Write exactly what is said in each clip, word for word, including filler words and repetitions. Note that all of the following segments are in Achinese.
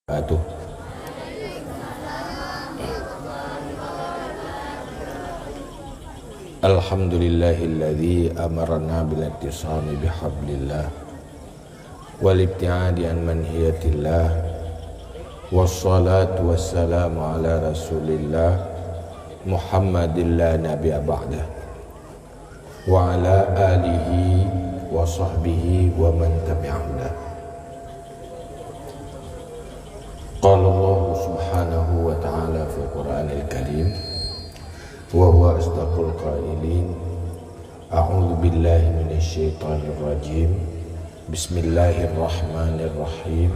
وبركاته. الحمد لله الذي أمرنا بالاعتصام بحبل الله والابتعاد عن منهية الله، والصلاة والسلام على رسول الله محمد لا نبي بعده، وعلى آله وصحبه ومن تبع هداه. قال الله سبحانه وتعالى في القرآن الكريم، وهو أصدق القائلين: أعوذ بالله من الشيطان الرجيم. بسم الله الرحمن الرحيم.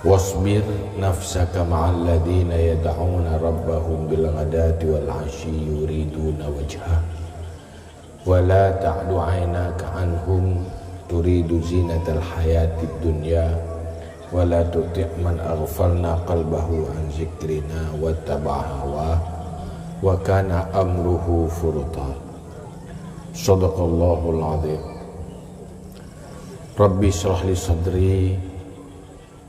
واصبر نفسك مع الذين يدعون ربهم بالغداة والعشي يريدون وجهه، ولا تعد عيناك عنهم تريد زينة الحياة الدنيا، ولا تطع من أغفلنا قلبه عن ذكرنا واتبع هواه وكان أمره فرطا. صدق الله العظيم. رب اشرح لي صدري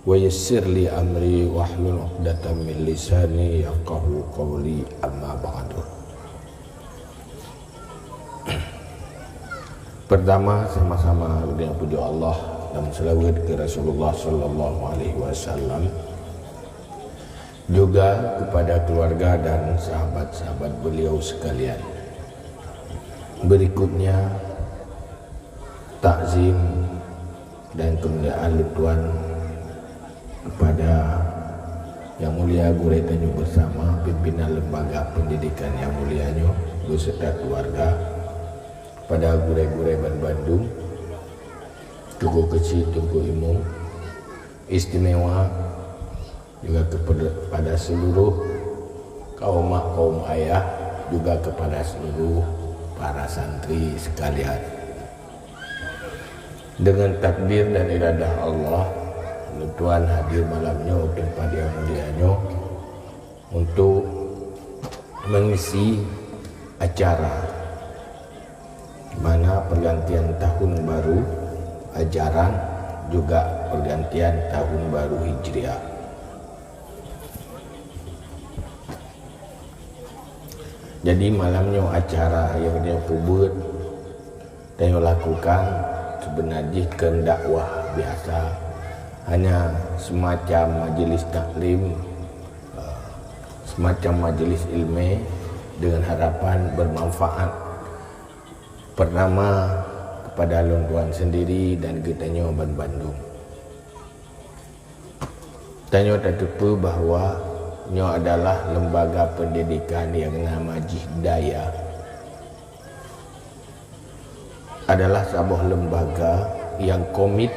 ويسر لي أمري واحلل عقدة من لساني يفقهوا قولي، أما بعد. Pertama, sama-sama geutanyoe pujoe Allah dan selawat keu Rasulullah sallallahu alaihi wasallam, juga kepada keluarga dan sahabat-sahabat beliau sekalian. Berikutnya, takzim dan kemuliaan lôn tuan kepada Yang Mulia Gurèe tanyoe bersama, pimpinan lembaga pendidikan nyang mulia nyoe, beserta keluarga, kepada gurèe-gurèe banmandum, Teungku Keuchik, Teungku Imum, istimewa juga kepada, kepada seluruh kaum mak, kaum ayah, juga kepada seluruh para santri sekalian. Dengan takdir dan iradah Allah, lôn tuan hadir malam nyoe di tempat yang mulia nyoe untuk mengisi acara, di mana pergantian tahun baru ajaran juga pergantian tahun baru Hijriah. Jadi, malam nyoe acara nyang tanyoe peubuet, tanyoe lakukan, seubeuna jih keu dakwah biasa, hanya semacam majlis taklim, eh, semacam majlis ilmu, dengan harapan bermanfaat, pertama, kepada lôn tuan sendiri dan geutanyoe banmandum. Tanyoe tateupeue bahwa nyoe adalah lembaga pendidikan nyang nama jih Daya, adalah saboh lembaga nyang komit,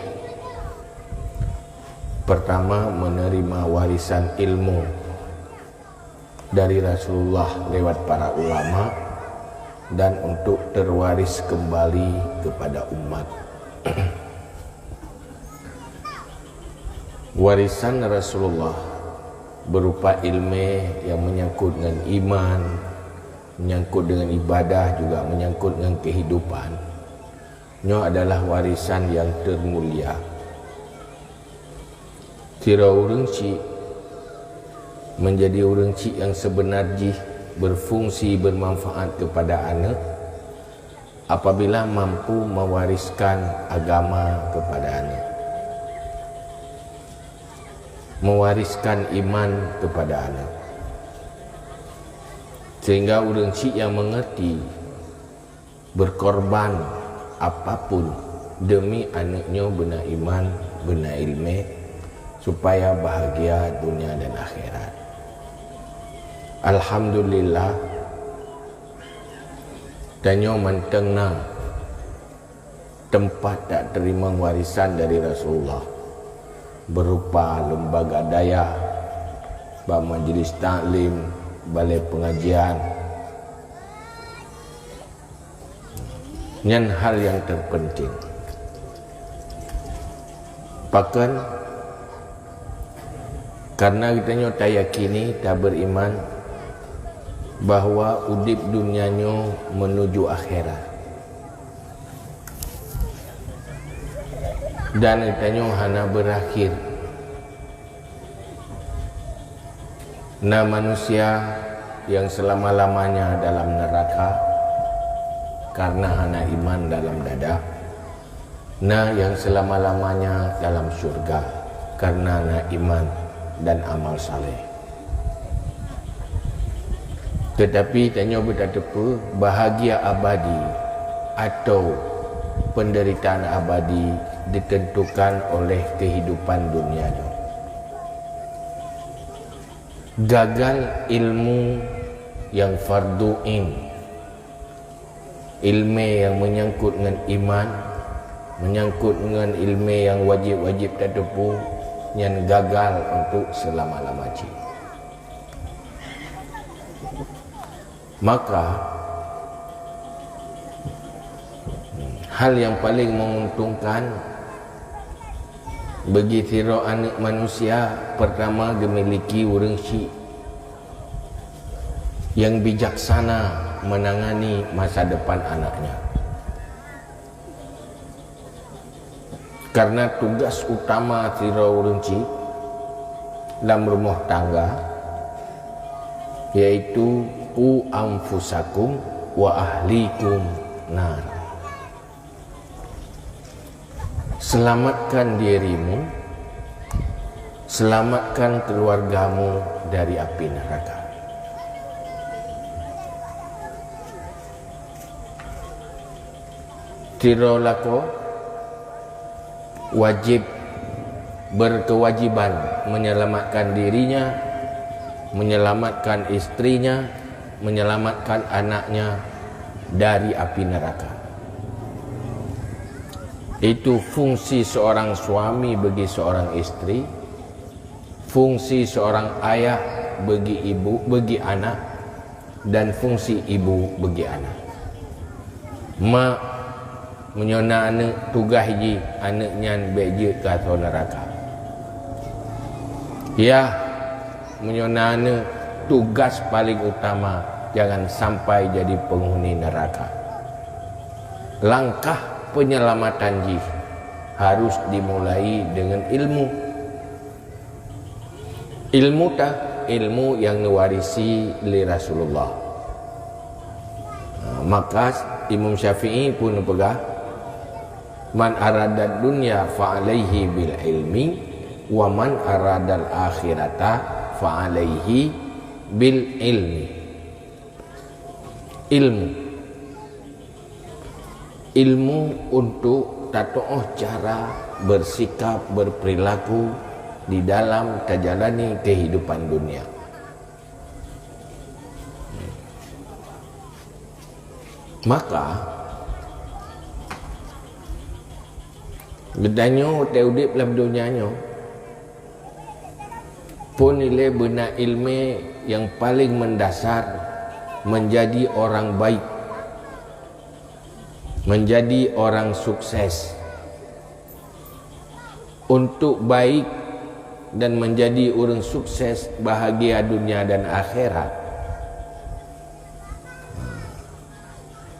pertama, menerima warisan ilmu dari Rasulullah lewat para ulama dan untuk terwaris kembali kepada umat. Warisan Rasulullah berupa ilmu nyang menyangkut ngon iman, menyangkut dengan ibadah, juga menyangkut ngon kehidupan, nyoe adalah warisan nyang termulia. Sidroe ureuëng chik menjadi ureuëng chik nyang seubeuna jih berfungsi bermanfaat kepada aneuëk apabila mampu mewariskan agama kepada aneuëk, mewariskan iman kepada aneuëk, sehingga ureuëng chik nyang mengerti berkorban apapun demi aneuëk nyoe beuna iman, beuna ilmu, supaya bahagia dunia dan akhirat. Alhamdulillah, tanyoe mantong na teumpat tateurimong warisan dari Rasulullah, berupa lembaga Daya, bak majlis taklim, balai pengajian. Nyan hal nyang terpenting. Pakon? Karena geutanyoe tayakini, taberiman bahwa udeb dunia nyoe menuju akhirat. Dan geutanyoe hana berakhir. Na manusia yang selama-lamanya dalam neraka karena hana iman dalam dada. Na yang selama-lamanya dalam syurga karena na iman dan amal saleh. Tetapi tanyoe beutateupeue bahagia abadi atau penderitaan abadi ditentukan oleh kehidupan dunia nyoe. Gagal ilmu yang fardu ain, ilmu yang menyangkut ngon iman, menyangkut ngon ilmu yang wajib-wajib tateupeue, nyan gagal untuk selama-lama cit. Maka, hal yang paling menguntungkan bagi sidroe aneuëk manusia, pertama geumiliki ureuëng syik yang bijaksana menangani masa depan anaknya. Karena tugas utama sidroe ureuëng syik lam rumoh tangga yaitu ku anfusakum wa ahlikum nar. Selamatkan dirimu, selamatkan keluargamu dari api neraka. Sidroe lakoe wajib, berkewajiban menyelamatkan dirinya, menyelamatkan istrinya, menyelamatkan anaknya dari api neraka. Itu fungsi seorang suami bagi seorang istri, fungsi seorang ayah bagi ibu, bagi anak, dan fungsi ibu bagi anak. Mak, meunyoe na aneuëk, tugaih jih aneuëk nyan bék jeuet keu asoe neuraka. Yah, meunyoe na aneuëk, tugas paling utama jangan sampai jadi penghuni neraka. Langkah penyelamatan jih harus dimulai dengan ilmu. Ilmu ta, ilmu nyang neuwarisi lé Rasulullah. Ha, maka Imam Syafi'i pun neupeugah, "Man aradad dunya fa alaihi bil ilmi, wa man aradal akhirata fa alaihi bil ilmi." Ilmu. Ilmu untuk tatuoh cara bersikap, berperilaku di dalam tajalani kehidupan dunia. Maka, geutanyoe watée udeb lam donya nyoe, phon ilée beuna ilmu nyang paling mendasar menjadi orang baik, menjadi orang sukses. Untuk baik dan menjadi ureuëng sukses, bahagia dunia dan akhirat,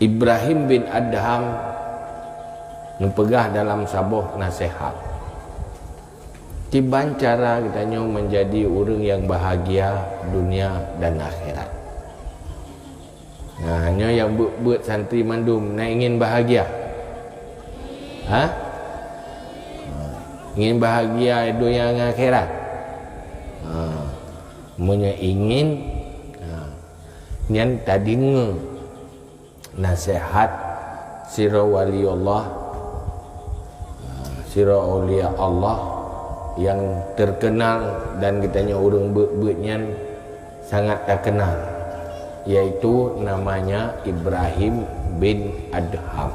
Ibrahim bin Adham neupeugah dalam saboh naseuhat, kiban cara geutanyoe menjadi ureuëng nyang bahagia dunia dan akhirat. Nah, nyoe nyang beuet-beuet santri mandum na ingin bahagia? Ha? Ingin bahagia dunia ngon akhirat? Ha. Meunyoe ingin, ha, nyan tadeungoe naseuhat sidroe wali Allah, ha, sidroe aulia Allah nyang terkenal dan geutanyoe ureuëng beuet-beuet nyan sangat terkenal, yaitu namanya Ibrahim bin Adham.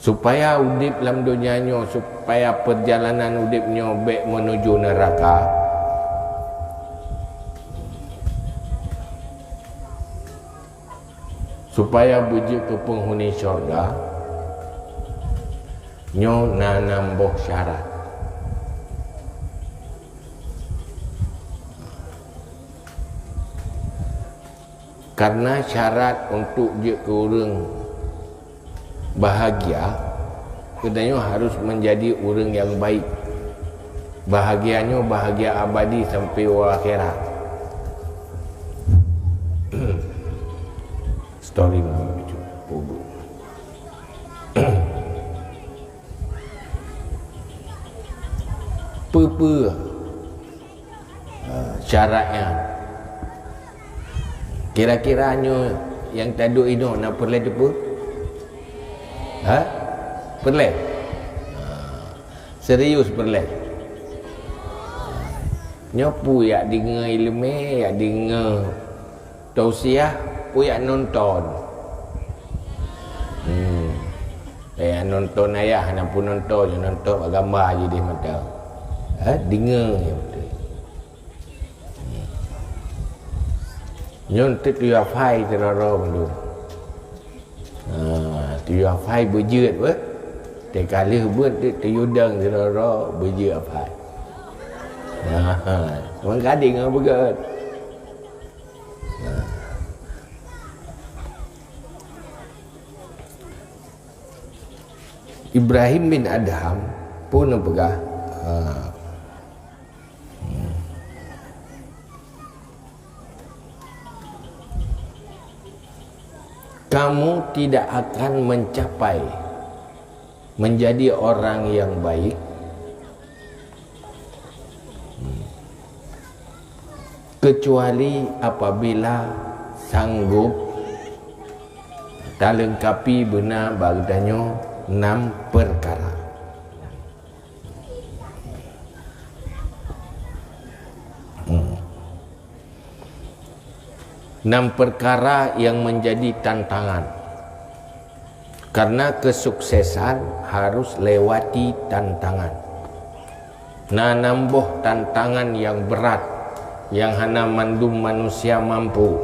Supaya udeb lam donya nyoe, supaya perjalanan udeb nyoe bék menuju neraka, supaya beujeuet keu penghuni syurga, nyoe na nam boh syarat. Karena syarat untuk jeuet keu ureuëng bahagia, geutanyoe harus menjadi ureuëng nyang baik. Bahagia nyoe bahagia abadi sampai u akhirat. Story. Peue-peue, ha, syarat nyan? Kira-kira nyoe nyang taduek inoe na peureulée teupeu? Ha? Peureulée? Ha. Serius peureulée? Nyoe peue yak deungoe iéleumé, yak deungoe tausiah, peue yak nonton? Hmm. Eh, nonton ayah, hana peue nonton, nonton bak gamba jideh mata. Eh, deungoe je beutôi. Nyoe teuk tuyue hafai keudroe-droe mandum. Ha, tuyue hafai beujeuet beuh. Teuka lheueh beuet teuk tuyue dong keudroe-droe beujeuet hafai. Ha, ha. Meugadeng ngon beugét. Ha. Ibrahim bin Adham pun peugah, ha. Kamu tidak akan mencapai menjadi orang yang baik kecuali apabila sanggup talengkapi beuna bak geutanyoe enam perkara. Hmm. Enam perkara yang menjadi tantangan. Karena kesuksesan harus lewati tantangan. Na nam boh tantangan yang berat yang hana mandum manusia mampu.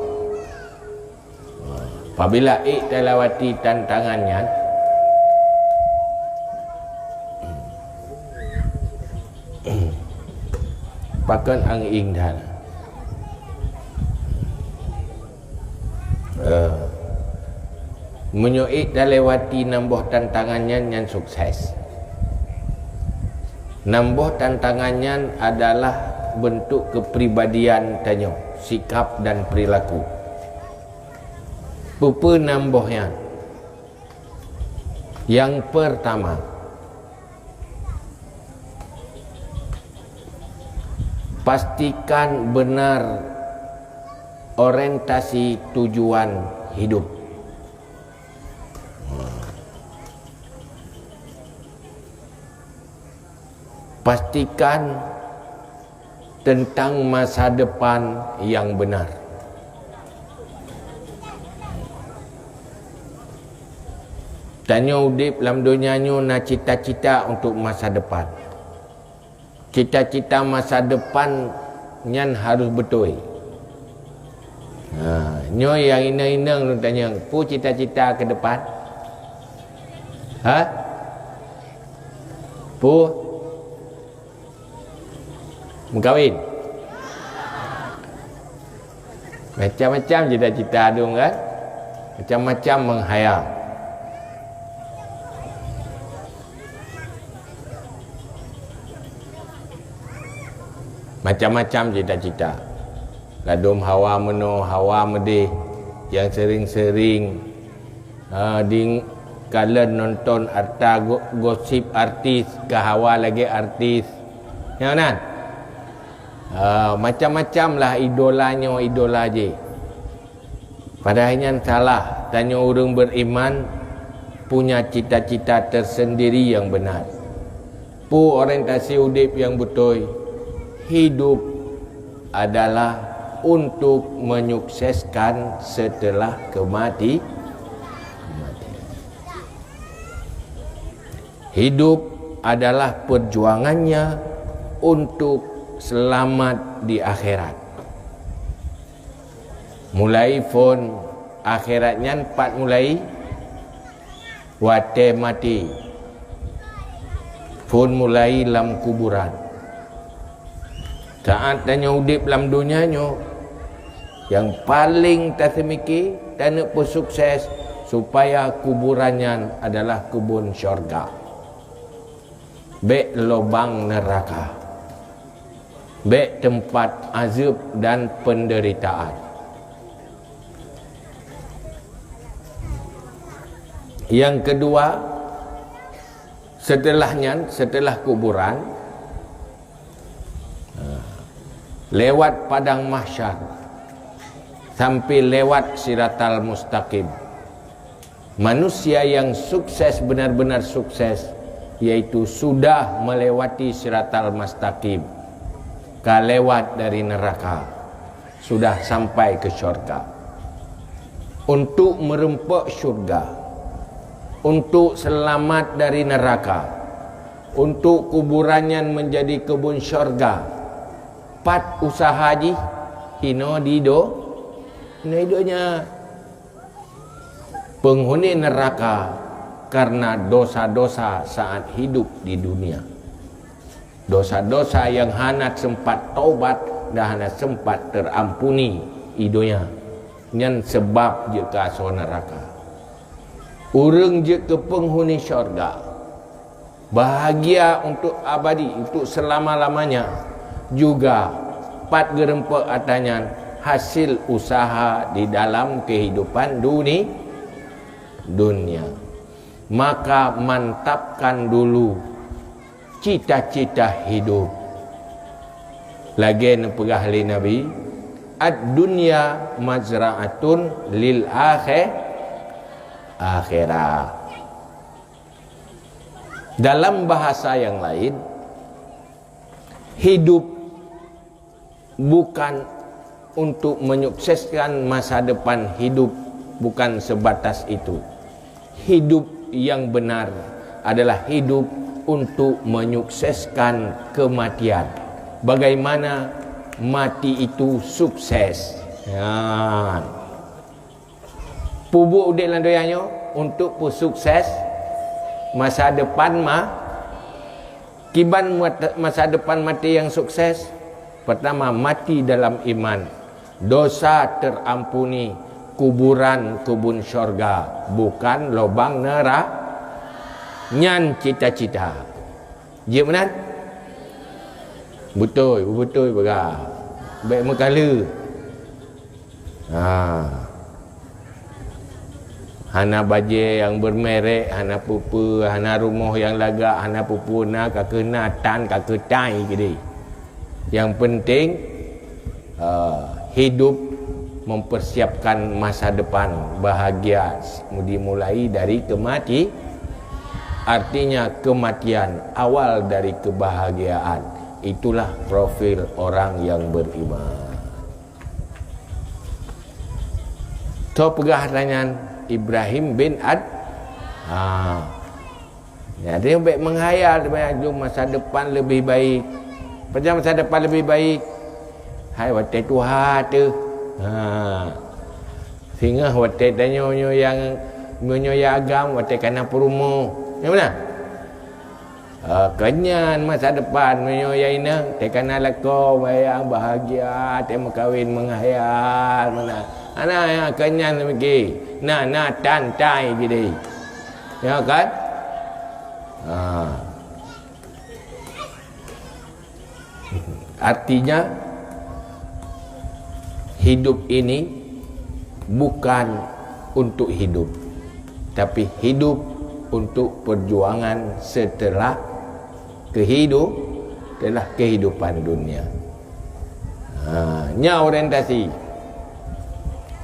Apabila ék talewati tantangan nyan, pakon angéng that. Eh, meunyoe ék talewati nam boh tantangan nyan, nyan sukses. Nam boh tantangan nyan adalah bentuk kepribadian tanyoe, sikap dan perilaku. Peue-peue nam boh nyan? Yang pertama, pastikan benar orientasi tujuan hidup. Pastikan tentang masa depan yang benar. Tanyoe udeb lam donya nyoe na cita-cita untuk masa depan. Cita-cita masa depan nyan harus beutôi. Ha, nyoe nyang inong-inong lôn tanyong, peue cita-cita keu depan? Ha? Peue? Meukawen. Macam-macam cita-cita dong kan? Macam-macam menghayal. Macam-macam cita-cita. Ladom hawa meunoe, hawa meudeh, nyang seuring-seuring, ha, di kalon nonton arta go-, gosip artis, ka hawa lagée artis. Nyan nan. Ha, macam-macam lah idola nyoe, idola jih. Padahai nyan salah, tanyoe ureuëng beriman punya cita-cita tersendiri yang benar. Peue orientasi udeb nyang beutôi? Hidup adalah untuk menyukseskan setelah kemati-, kematian. Hidup adalah perjuangannya untuk selamat di akhirat. Mulai phon akhirat nyan pat mulai? Watée maté. Phon mulai lam kuburan. Saát tanyoe udeb lam donya nyoe, nyang paleng taseumike taneuk peusukses supaya kuburan nyan adalah keubon syurga. Bék lobang neuraka. Bèk teumpat azeueb dan peunderitaan. Nyang keudua, seuteulah nyan, seuteulah kuburan, lewat padang mahsyar, sampai lewat siratal mustaqim. Manusia yang sukses, benar-benar sukses, yaitu sudah melewati siratal mustaqim, ka lewat dari neraka, sudah sampai ke syurga. Untuk meureumpok syurga, untuk selamat dari neraka, untuk kuburan nyan menjadi kebun syurga, pat usaha jih? Hino di do-, hino di donya. Penghuni neraka karena dosa-dosa saat hidup di dunia. Dosa-dosa yang hana sempat taubat dan hana sempat terampuni di donya, nyan sebab jeuet keu asoe neraka. Ureuëng jeuet keu penghuni syurga, bahagia untuk abadi, untuk selama-lamanya, juga pat geureumpok atra nyan hasil usaha di dalam kehidupan duni-, dunia. Maka mantapkan dulu cita-cita hidup. Lagèe neupeugah lé Nabi, "Ad-dunya mazra'atun lil akhir-, akhirah." Dalam bahasa yang lain, hidup bukan untuk menyukseskan masa depan, hidup bukan sebatas itu. Hidup yang benar adalah hidup untuk menyukseskan kematian. Bagaimana mati itu sukses? Ya. Peubuet udép lam donya nyoe untuk peusukses masa depan ma-, kiban mat-, masa depan maté nyang sukses. Pertama, mati dalam iman, dosa terampuni, kuburan kebun syurga, bukan lubang nera-, nyan cita-cita. Jeuet meunan? Beutôi, beutôi peugah. Bèk meukaleu. Ha. Hana bajèe nyang bermerek, hana peue-peue, hana rumoh nyang lagak, hana peue-peue, na ka keuh na, tan ka keuh tan keudéh. Nyang penting, eh, hidup mempersiapkan masa depan bahagia dimulai dari kemati-, artinya kematian awal dari kebahagiaan. Itulah profil orang yang beriman. Tho peugah tanyan Ibrahim bin Ad-, ha. Jadi bèk menghayal banyak jom masa depan lebih baik. Pajan masa depan lebih baik? Hai watèe tuha teuh. Ha. Singoh watèe tanyoe nyoe nyang, nyoe nyang agam watèe kana peurumoh. Nyang mana? Ah, keunyan masa depan meunyoe nyang inong teuka na lakoe wayang bahagia, teuka meukawen menghayal meunan. Hana nyang keunyan meugi. Na, na tan tai jideh. Ya kan? Ha. Artinya, hidup ini bukan untuk hidup, tapi hidup untuk perjuangan setelah kehidup-, setelah kehidupan dunia. Ha, nyan orientasi.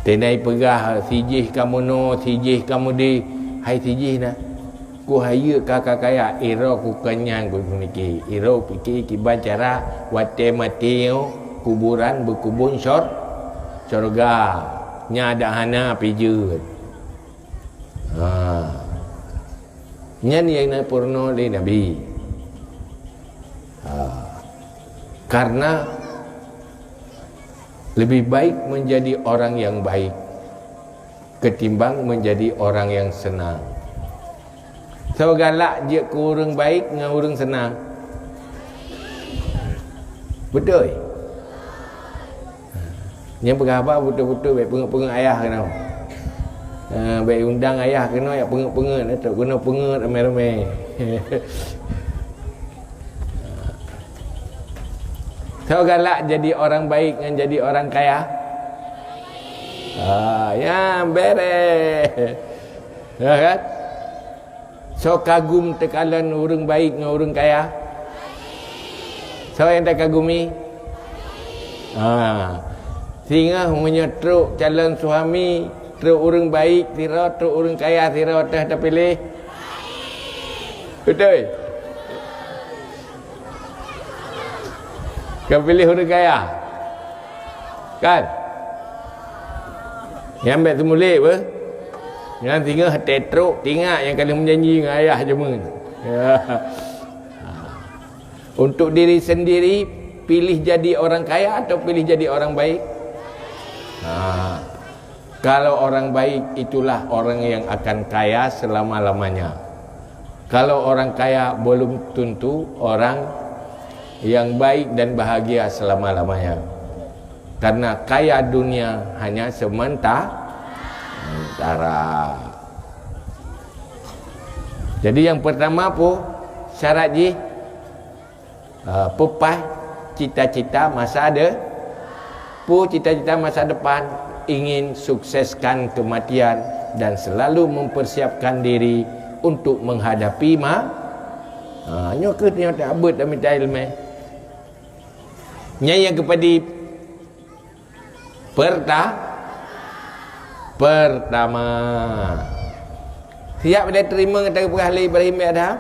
Teunai peugah sijih ka meunoe, sijih ka meudeh, hai sijih na. Ku hayeu ka ka kaya, iroe ku keunyan ku pike. Iroe pike kiban cara watèe maté nyoe kuburan beukubun syur-, syurga. Nyan dak hana pijeuet. Ha. Nyan nyang na peurunoe lé Nabi. Ha. Karena lebih baik menjadi orang yang baik ketimbang menjadi orang yang senang. Soe galak jeuet keu ureueng baik ngon ureueng senang? Beutôi? Nyang peugah haba beutôi-beutôi, bèk peungeuet-peungeuet ayah keunoe. Ha, bèk undang ayah keunoe, jak peungeuet-peungeuet, keunoe peungeuet ramé-ramé. Soe galak jadi orang baik ngon jadi orang kaya? Ah, ya, bereh. Ya kan? Soe kagum teukalon ureuëng baik ngon ureuëng kaya? Soe nyang takagumi? Ha. Singoh meunyoe trok calon suami, trok ureuëng baik sidroe, trok ureuëng kaya sidroe, teuh tapiléh? Beutôi? Ka piléh ureuëng kaya? Kan? Nyan bèk teumulék beuh. Nyan singoh teutrok tingat nyang ka lheueh meujanji ngon ayah jameun. Untuk diri sendiri, pilih jadi orang kaya atau pilih jadi orang baik? Ha. Kalau orang baik, itulah orang yang akan kaya selama-lamanya. Kalau orang kaya, belum tentu orang yang baik dan bahagia selama-lamanya. Karena kaya dunia hanya sementa-, sementara. Jadi yang pertama apa syarat jih? Ah, peupah cita-cita masa de-, peue cita-cita masa depan? Ingin sukseskan kematian dan selalu mempersiapkan diri untuk menghadapi ma-, ha, nyoe kheueh nyang tabeuet dan mita ileumèe. Nyan nyang keupadum. Perta-, pertama. Siap dah terima kata peugah lé Ibrahim bin Adham?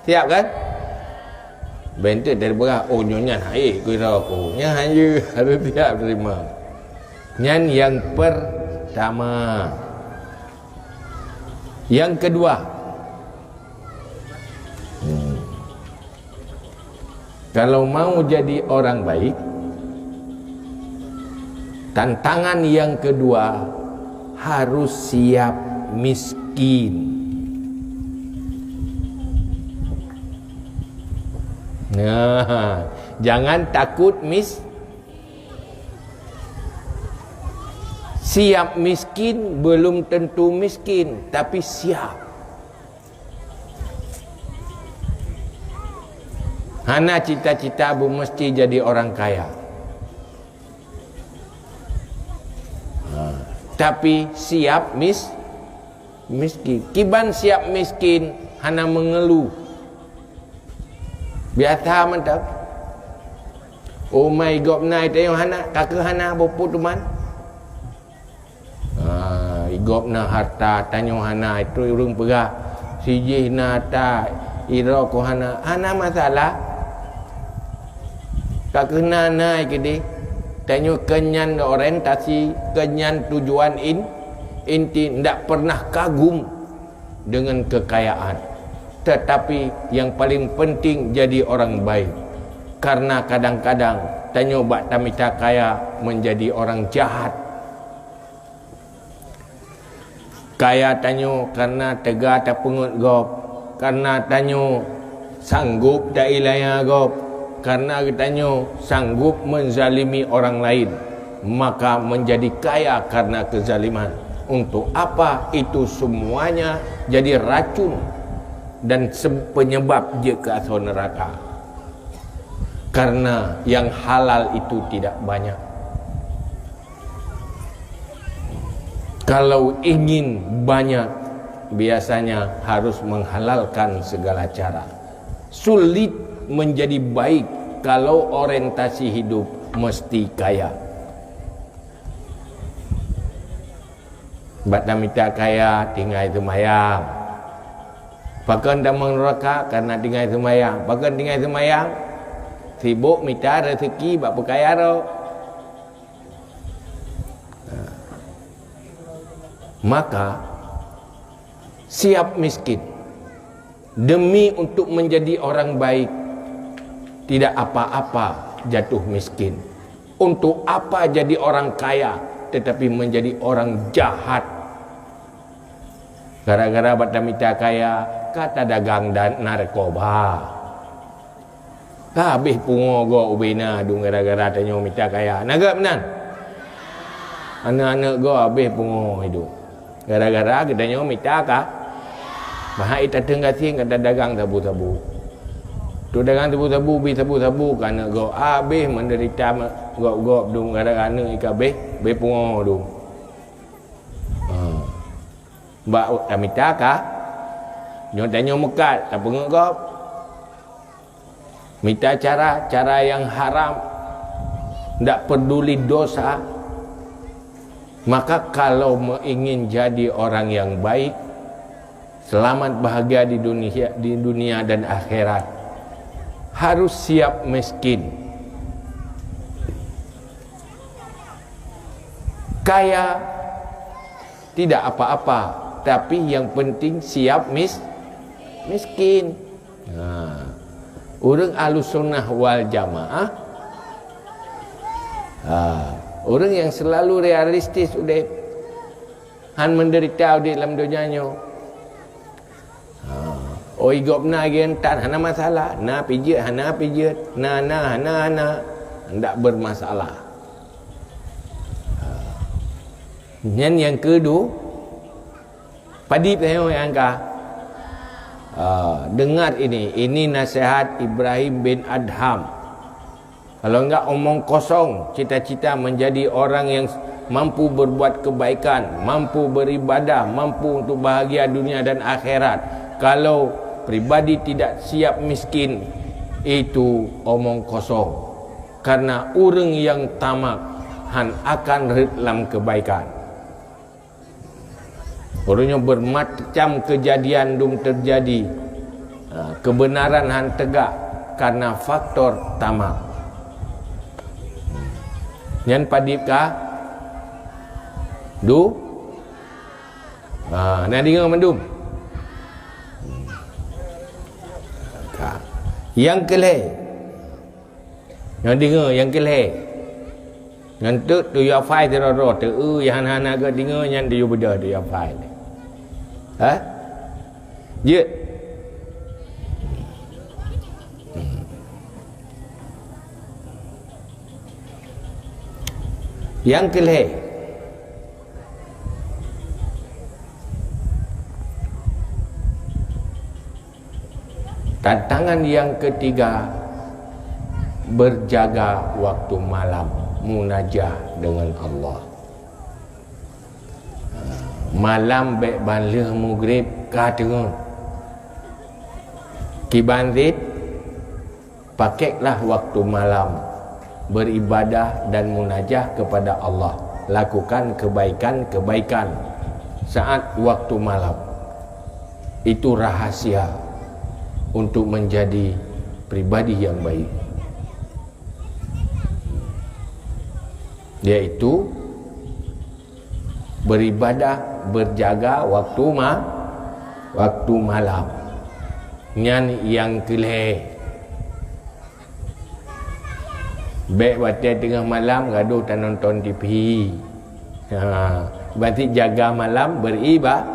Siap kan? Bentuk dari peugah, "Oh, nyoe nyan hai kira aku." Nyan hanya harus siap terima. Nyan yang pertama. Yang kedua, hmm. Kalau mau jadi orang baik, tantangan yang kedua harus siap miskin. Nah, jangan takut mis-, siap miskin belum tentu miskin, tapi siap. Hana cita-cita beumeusti jadi orang kaya. Ha, tapi siap mis-, miskin. Kiban siap miskin, hana meungeuluh. Biasa mantap. Umai gobnyan tanyoe hana, ka keuh hana bukeuh teuma. Ha, gobnyan harta, tanyoe hana, itu ureuëng peugah, sijih na ta, iroe ko hana, hana masalah. Ka keuh na, na keudeh. Tanyoe keu nyan orientasi, keu nyan tujuan in-, inti, ndak pernah kagum dengan kekayaan. Tetapi yang paling penting jadi orang baik. Karena kadang-kadang tanyoe bak tamita kaya menjadi orang jahat. Kaya tanyoe karena teuga tapeungeut gob, karena tanyoe sanggob tailaya gob, karena geutanyoe sanggob menzalimi orang lain, maka menjadi kaya karena kezaliman. Untuk apa itu semuanya jadi racun dan se-, penyebab jeuet keu asoe neuraka? Karena yang halal itu tidak banyak. Kalau ingin banyak, biasanya harus menghalalkan segala cara. Sulit menjadi baik kalau orientasi hidup mesti kaya. Bak tamita kaya tinggai seumayang. Pakon tamong neuraka karena tinggai seumayang. Pakon tinggai seumayang? Sibok mita rezeki bak peukaya droe. Maka, siap miskin demi untuk menjadi orang baik. Tidak apa-apa jatuh miskin. Untuk apa jadi orang kaya tetapi menjadi orang jahat? Gara-gara bak tamita kaya, ka tadagang dan narkoba. Ka habéh pungo gob ubé na dum gara-gara tanyoe mita kaya. Na geuh meunan? Aneuk-aneuk gob habéh pungo hidup. Gara-gara geutanyoe mita ka. Bahai tateung gasien ka tadagang sabu-sabu. Tu dagang sabu-sabu, bie sabu-sabu keu aneuk gob, habéh meudeurita gob-gob dum gara-gara aneuk ka béh, béh pungo dum. Ha. Bak tamita ka, nyoe tanyoe meukat, tapeungeut gob. Mita cara, cara yang haram, ndak peduli dosa. Maka kalau ingin jadi orang yang baik, selamat bahagia di dunia, di dunia dan akhirat, harus siap miskin. Kaya tidak apa-apa, tapi yang penting siap mis-, miskin. Ha. Ureuëng Ahlussunnah wal Jamaah, ha, ureuëng yang selalu realistis udeb, han menderita udeb lam donya nyoe. Ha. Oi, gob na geuh tan, hana masalah. Na pijeuet, hana pijeuet. Na, na, hana, hana. Ndak bermasalah. Ha. Nyan nyang keudua, padib nyoe nyang ka. Ha, dengar ini. Ini nasihat Ibrahim bin Adham. Kalau enggak omong kosong, cita-cita menjadi orang yang mampu berbuat kebaikan, mampu beribadah, mampu untuk bahagia dunia dan akhirat. Kalau pribadi tidak siap miskin, itu omong kosong. Karena ureuëng yang tamak han akan rhët lam kebaikan. Uroe nyoe bermacam kejadian dum terjadi. Ha, kebenaran han tegak karena faktor tamak. Nyan padib ka? Du? Ha, na deungoe mandum? Ka. Nyang keulhèe, Nyang deungoe nyang keulhèe. Nyan teuk tuyoe hafai sidroe-droe, teuk nyang hana-hana geudeungoe nyan tuyoe beudôh tuyoe hafai. Ha? Jeuet. Nyang keulhèe. Tantangan yang ketiga, berjaga waktu malam, munajah dengan Allah. Malam bèk ban lheueh mugrib ka teungeut. Kiban cit, pakeklah waktu malam beribadah dan munajah kepada Allah. Lakukan kebaikan-kebaikan saat waktu malam. Itu rahasia untuk menjadi pribadi yang baik, yaitu beribadah, berjaga waktu ma-, waktu malam. Nyan nyang keulhèe. Bèk watèe teungoh malam gadoh tanonton T V. Ha, berarti jaga malam beriba-,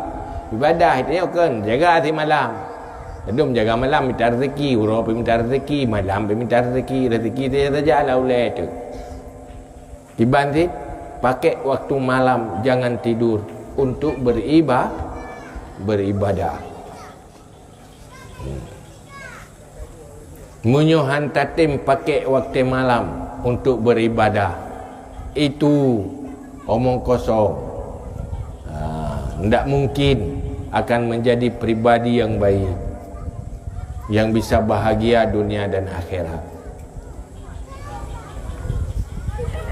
ibadah. Itu nyoe kon jaga simalam. Ladôm jaga malam mita rezeki, uroe pih mita rezeki, malam pih mita rezeki, rezeki saja-saja lah ulèe tu. Kiban cit, pakek waktu malam jangan tidur untuk beriba-, beribadah. Meunyoe han tatem pakek watèe malam untuk beribadah, itu omong kosong. Ha, ndak mungkin akan menjadi pribadi yang baik, yang bisa bahagia dunia dan akhirat.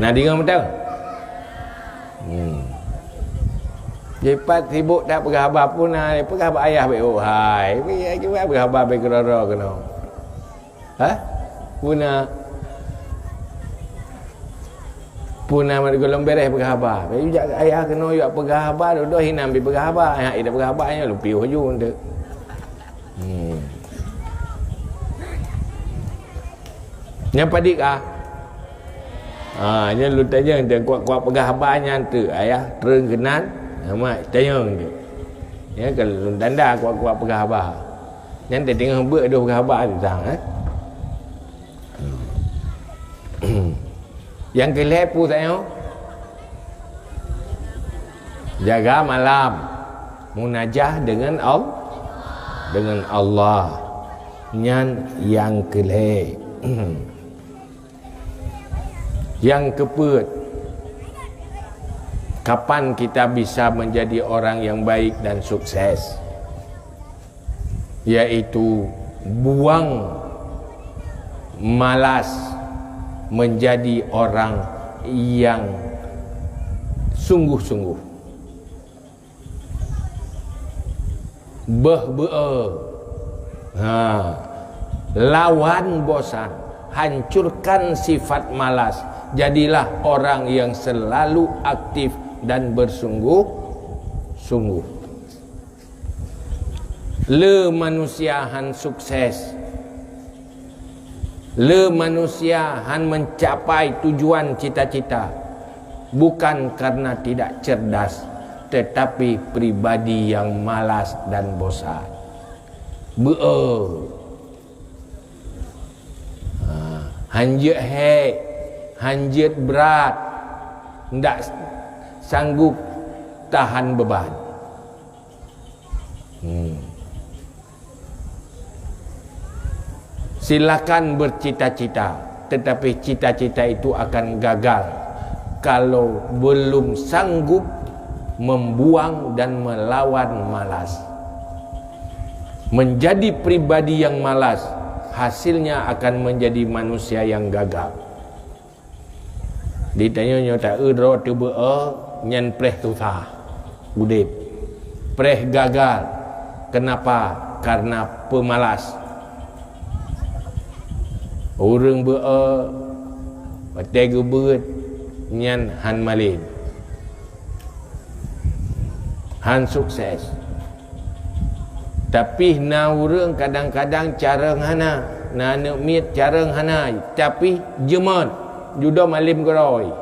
Na deungoe beutôi? Hmm. Jipat sibuk that peugah haba pun na, peugah bak ayah bèk oh hai. Bèk, bèk peugah haba bèk keudroe-droe keunoe. Ha? Puna. Puna mat gohlom bèrèh peugah haba. Bèk jak ayah keunoe jak peugah haba, dudoe hinan pi peugah haba. Ayah ida peugah haba nyoe lumpih ujong tu. Hmm. Nyan padit ah. Ha, nyan lôn tanyong teuh kuat-kuat peugah haba nyan teuh, ayah treun keunan. Amat tanyong teuh. Nyan ka lôn tanda kuat-kuat peugah haba. Nyan teuh teungoh beuet dua peugah haba teuh sang, eh. Nyang keu lhèe peue tanyoe? Jaga malam. Munajah dengan Al-, dengan Allah. Nyan nyang keulhèe. Nyang keupeuet, kapan kita bisa menjadi orang yang baik dan sukses? Yaitu buang malas, menjadi orang yang sungguh-sungguh. Beuh beu-e. Ha. Lawan bosan, hancurkan sifat malas. Jadilah orang yang selalu aktif dan bersungguh-sungguh. Le manusia han sukses, le manusia han mencapai tujuan cita-cita, bukan karena tidak cerdas, tetapi pribadi yang malas dan bosan. Beu-e. Ha, han jeuet hék, han jeuet brat, ndak sanggup tahan beban. Hmm. Silakan bercita-cita, tetapi cita-cita itu akan gagal kalau belum sanggup membuang dan melawan malas. Menjadi pribadi yang malas, hasilnya akan menjadi manusia yang gagal. Di tanyoe nyoe ta-eu droe teubeu-e nyan preh susah udeb. Preh gagal. Kenapa? Karena pemalas. Ureuëng beu-e watée geubeuet nyan han malem. Han sukses. Tapi na ureuëng kadang-kadang carông hana, na aneuëk miet carông hana, tapi jeumat, dudoe malem keudroe.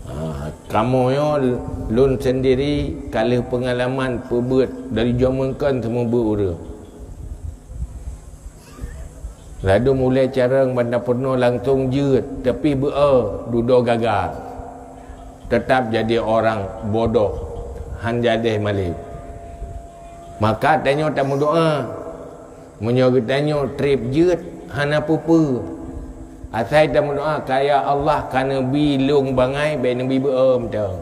Ha, kamoe nyoe lôn sendiri ka lheueh peungalaman peubeuet dari jameun kon seumeubeuet ureuëng. Ladôm ulée carông banda peurunoe langsong jeuet, tapi beu-e dudoe gagal. Teutap jadi orang bodoh, han jadeh malem. Maka tanyoe tameudoá, meunyoe geutanyoe treb jeuet hana peue-peue, asai tameudoá, "Kaya Allah ka neubi lôn bangai, bék neubi beu-e mantong."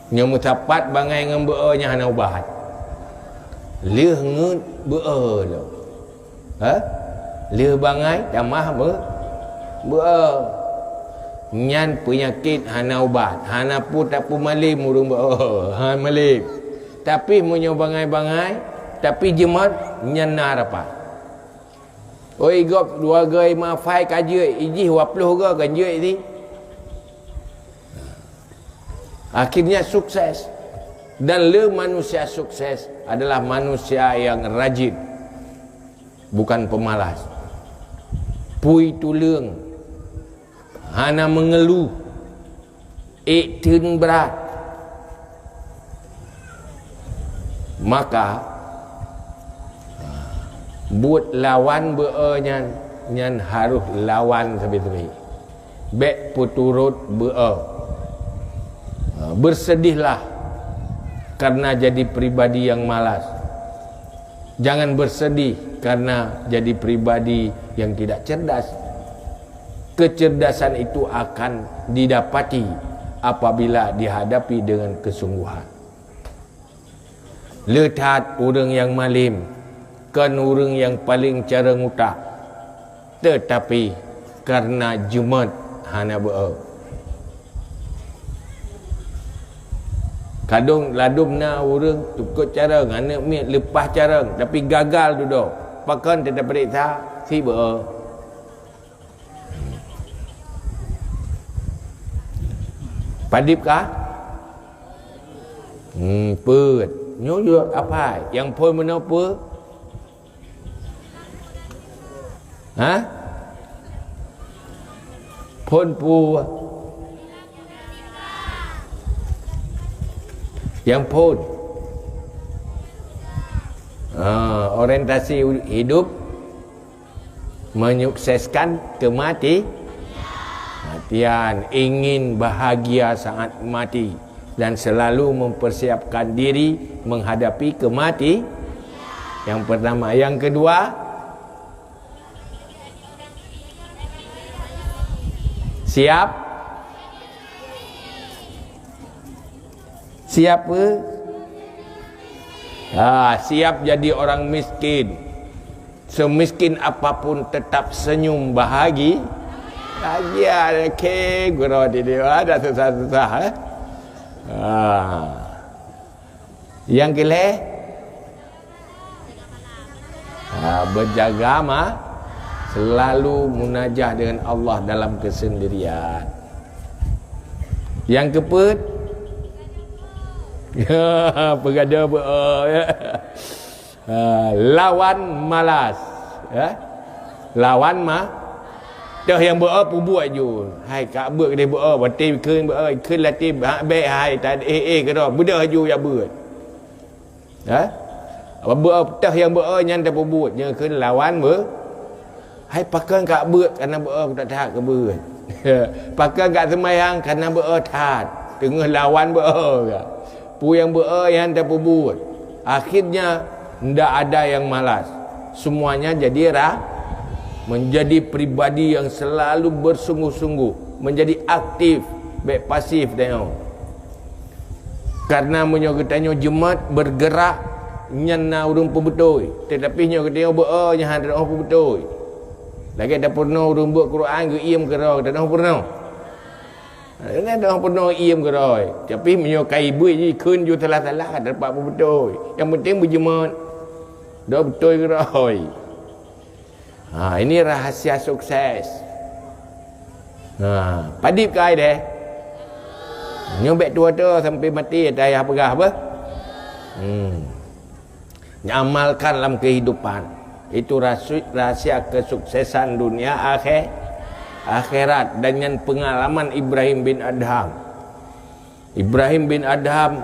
Nyoe meusapat bangai ngon beu-e nyang hana ubat. Lheueh ngeut beu-e lom. Ha? Lheueh bangai tamah beu-, beu-e. Nyan peunyakét hana ubat. Hana peue tapeumalem ureuëng beu-e. Ha, malem. Tapi meunyoe bangai-bangai, tapi jeumat, nyan na harapan. Oi, gob dua goe mafai ka jeuet, ijih dua ploh goe kan jeuet sih. Akhirnya sukses. Dan le manusia sukses adalah manusia yang rajin, bukan pemalas. Pui tuleueng, hana mengeluh, ék theun brat. Maka, buet lawan beu-e nyan, nyan harôh lawan sabe-sabe. Bék peuturot beu-e. Ha, bersedihlah karena jadi pribadi yang malas. Jangan bersedih karena jadi pribadi yang tidak cerdas. Kecerdasan itu akan didapati apabila dihadapi dengan kesungguhan. Le that ureuëng nyang malem kon ureuëng nyang paleng carông utak, teutapi kareuna jeumat hana beu-e. Kadang ladôm na ureuëng tukot carông, aneuëk miet leupah carông, tapi gagal dudoe. Pakon teupeuriksa, si beu-e. Padub kah? Hmm, peuet. Nyoe jeuet apai. Nyang phôn meunoe peue? Ha? Phôn peue? Nyang phôn. Ah, orientasi hidup. Menyukseskan kemati-, matian, ingin bahagia saat mati, dan selalu mempersiapkan diri menghadapi kemati-, Yang pertama, yang kedua, siap. Siap ke? Ha, siap jadi orang miskin. Semiskin apapun tetap senyum bahagi-, bahagia. Oke, guru di dia ada susah-susah, eh. Ha. Yang keleh, ha, berjaga ma-, selalu munajah dengan Allah dalam kesendirian. Yang keempat, peugah dia, ha, lawan malas, ya. Lawan ma-, toh nyang beu-o peubuet ju. Hai, ka beuet keudeh beu-o, watèe kheun beu-o, kheun latèe bèk hai, ta-, eh, eh, keudroe, beudôh ju jak beuet. Ha? Beu-o, toh nyang beu-o nyan tapeubuet, nyan kheun lawan beu-, hai, pakon ka beuet kana beu-o that-that keu beuet. Pakon ka seumayang kana beu-o that, teungoh lawan beu-o ka. Peue nyang beu-o nyan tapeubuet. Akhirnya, ndak ada yang malas. Semuanya jadi ra-, menjadi pribadi yang selalu bersungguh-sungguh, menjadi aktif, bèk pasif tanyoe. Karena meunyoe geutanyoe jeumat, bergerak, nyan na ureueng peubeutôi. Tetapi nyoe geutanyoe beu-o, nyan hana teuh peubeutôi. Lagèe tapeurunoe ureueng beuet Quran geuiem keudroe, teuh peurunoe. Nyan teuh peurunoe iem keudroe. Tapi meunyoe ka ibuet jikheun ju salah-salah, ka teupat peubeutôi. Nyang penting beujeumat. Dok beutôi keudroe. Ha, ini rahasia sukses. Ha, padib keu ai deh. Nyoe bèk tuwo-tuwo sampai maté, ata yah peugah beuh. Hmm. Amalkan lam kehidupan. Itu rasu-, rahasia kesuksesan dunia akhé-, akhirat. Dan nyan pengalaman Ibrahim bin Adham. Ibrahim bin Adham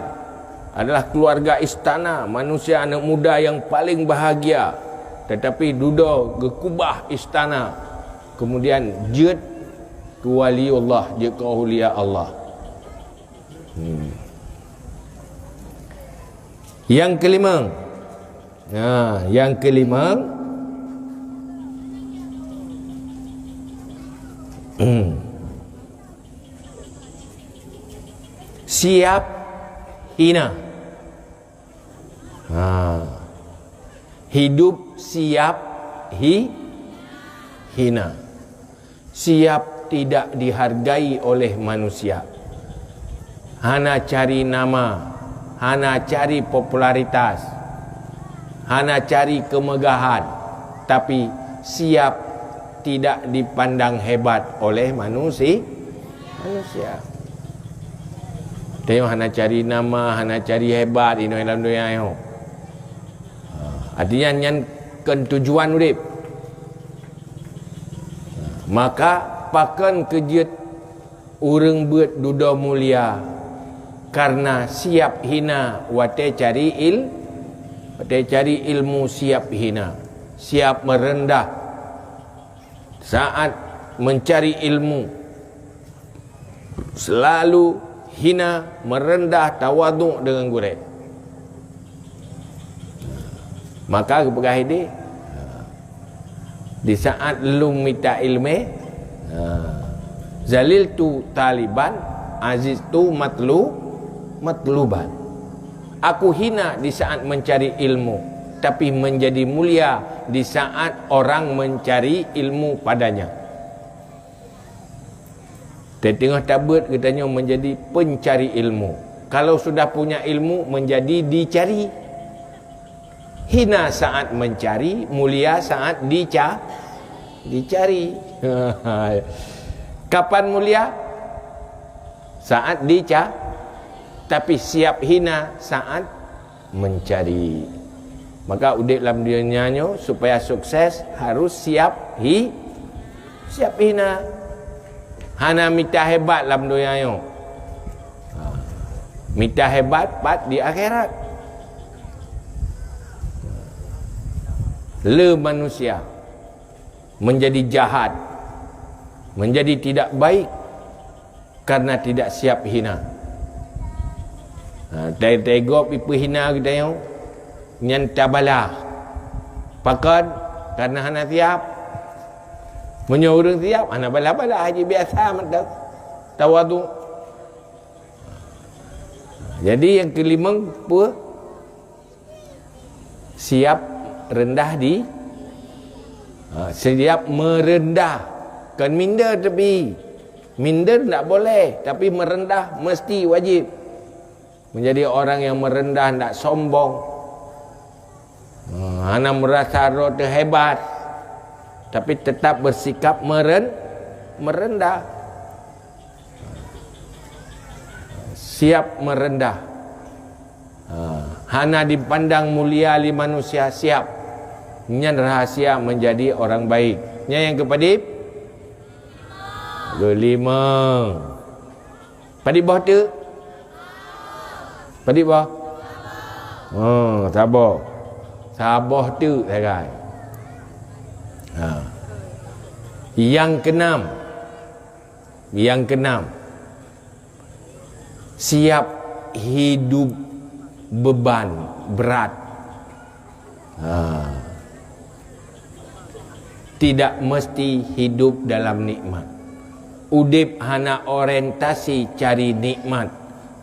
adalah keluarga istana, manusia aneuk muda yang paling bahagia. Tetapi dudoe geukubah istana. Kemudian jeuet keu waliullah, jeuet keu aulia Allah. Hmm. Yang kelima. Nah, yang kelima. Hmm. Siap hina. Ha. Hidup siap hi-, hina. Siap tidak dihargai oleh manusia. Hana cari nama, hana cari popularitas, hana cari kemegahan, tapi siap tidak dipandang hebat oleh manusi-, manusia. Tanyoe hana cari nama, hana cari hebat inoe lam donya nyoe. Ha, artinya nyan kon tujuan udép. Maka pakon keu jeuet ureueng beuet dudoe mulia, karena siap hina watèe cari il-, watèe cari ilmu siap hina, siap meureudah. Saat mencari ilmu, selalu hina, meureudah, tawadhu deungon gurèe. Maka geupeugah idéh, di saat lôn mita ileumèe, ha, zaliltu thaliban, aziztu matlu-, matluban. Aku hina di saat mencari ilmu, tapi menjadi mulia di saat orang mencari ilmu padanya. Teungoh tabeuet geutanyoe menjadi pencari ilmu. Kalau sudah punya ilmu, menjadi dicari. Hina saat mencari, mulia saat dica-, dicari. Kapan mulia? Saat dica-, tapi siap hina saat mencari. Maka udép lam donya nyoe supaya sukses harus siap hi-, siap hina. Hana mita hebat lam donya nyoe. Ha. Mita hebat pat di akhirat. Le manusia menjadi jahat, menjadi tidak baik karena tidak siap hina. Ha, tai-, tai gob ipeuhina geutanyoe, nyan tabalah. Pakon? Karena hana siap. Meunyoe ureuëng siap, hana balah-balah, haji biasa mantong. Tawadhu. Jadi yang kelimeng peue? Siap rendah di, ha, siap merendah. Kon minder tapi. Minder ndak boleh, tapi merendah mesti wajib. Menjadi orang yang merendah, ndak sombong. Ha, hana merasa droe teuh hebat, tapi tetap bersikap meren-, merendah. Siap merendah. Ha, hana dipandang mulia lé manusia, siap. Nyan rahasia menjadi orang baik. Nyan nyang keupadib? Keulimeng. Padib boh teuk? Padib boh? Oh, saboh. Saboh teuk sagai. Ha. Yang keenam. Yang keenam. Siap hidup beban berat. Ha. Tidak mesti hidup dalam nikmat. Udeb hana orientasi cari nikmat,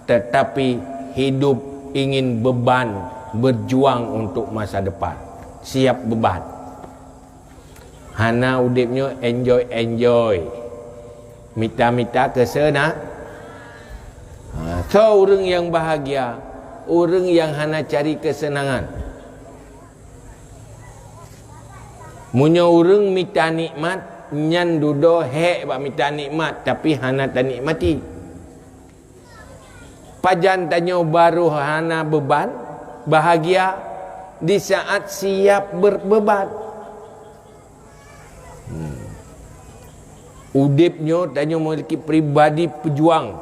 tetapi hidup ingin beban, berjuang untuk masa depan. Siap beban. Hana udeb nyoe enjoy-enjoy. Mita-mita keusena-, ha, soe ureuëng nyang bahagia? Ureuëng nyang hana cari keuseunangan. Meunyoe ureuëng mita nikmat, nyan dudoe hék bak mita nikmat, tapi hana tanikmati. Pajan tanyoe barô hana beban, bahagia, di saat siap berbeban. Hmm. Udeb nyoe tanyoe memiliki pribadi pejuang.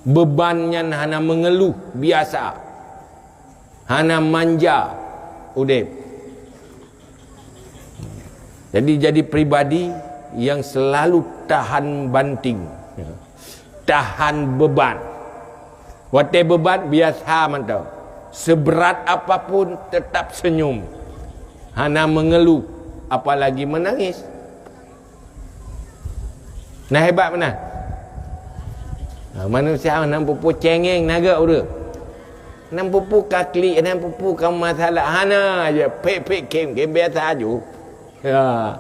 Beban nyan hana mengeluh, biasa. Hana manja udeb. Jadi, jadi pribadi yang selalu tahan banting, tahan beban. Watée beban biasa mantong. Seberat apapun tetap senyum. Hana mengeluh, apalagi menangis. Nah, hebat meunan. Ha, manusia nan peupu cengeng naga ureuëng. Nan peupu ka klik, nan peupu ka masalah. Hana je, pek-pek kem, kem biasa aju. Ya.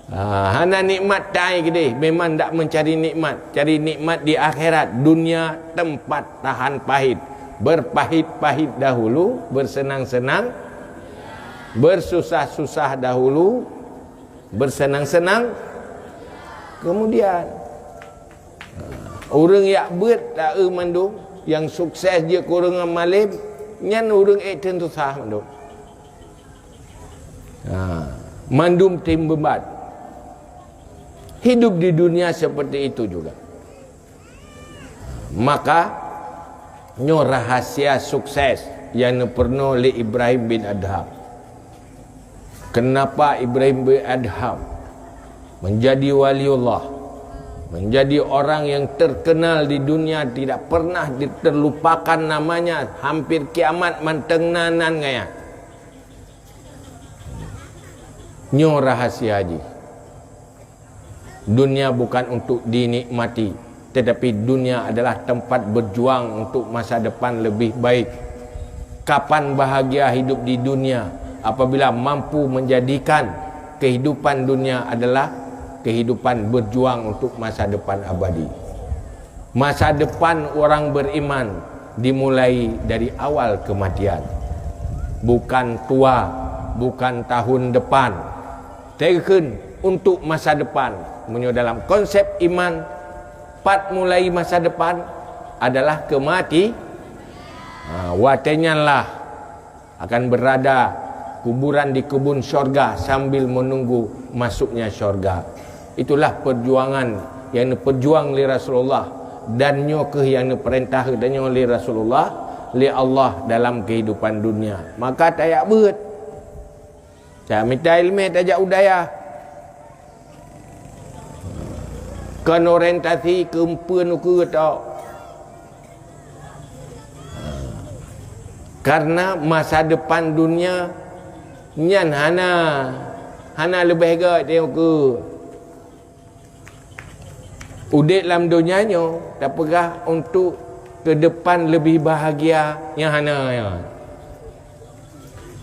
Ha, hana nikmat tai keudeh, memang ndak mencari nikmat. Cari nikmat di akhirat, dunia tempat tahan pahit. Berpahit-pahit dahulu, bersenang-senang, bersusah-susah dahulu, bersenang-senang kemudian. Ureuëng yak beuet taeu mandum, nyang sukses jeuet keu ureuëng malem, nyan ureuëng ék teuntusah mandum. Ha, mandum tem beban. Hidup di dunia seperti itu juga. Maka, nyoe rahasia sukses nyang neupeurunoe lé Ibrahim bin Adham. Kenapa Ibrahim bin Adham menjadi waliullah, menjadi orang yang terkenal di dunia, tidak pernah terlupakan namanya, hampir kiamat mantong na nan gaya. Nyoe rahasia jih. Dunia bukan untuk dinikmati, tetapi dunia adalah tempat berjuang untuk masa depan lebih baik. Kapan bahagia hidup di dunia? Apabila mampu menjadikan kehidupan dunia adalah kehidupan berjuang untuk masa depan abadi. Masa depan orang beriman dimulai dari awal kematian. Bukan tua, bukan tahun depan. Teukeun untuk masa depan. Meunyoe dalam konsep iman, pat mulai masa depan adalah keumati-, ha, watée nyan lah akan berada kuburan di kebun syurga sambil menunggu masuknya syurga. Itulah perjuangan yang neupeurjuang lé Rasulullah, dan nyoe kheueh nyang neupeurintah tanyoe lé Rasulullah, lé Allah dalam kehidupan dunia. Maka tajak beuet. Tajak mita iéleumé, tajak u dayah. Kon orientasi keu peue nukeue tok. Karena masa depan dunia Nyan hana, hana leubeh gét teuh keu udeb lam donya nyoe tapeugah untuk keudepan leubeh bahagia, nyang hana nyan.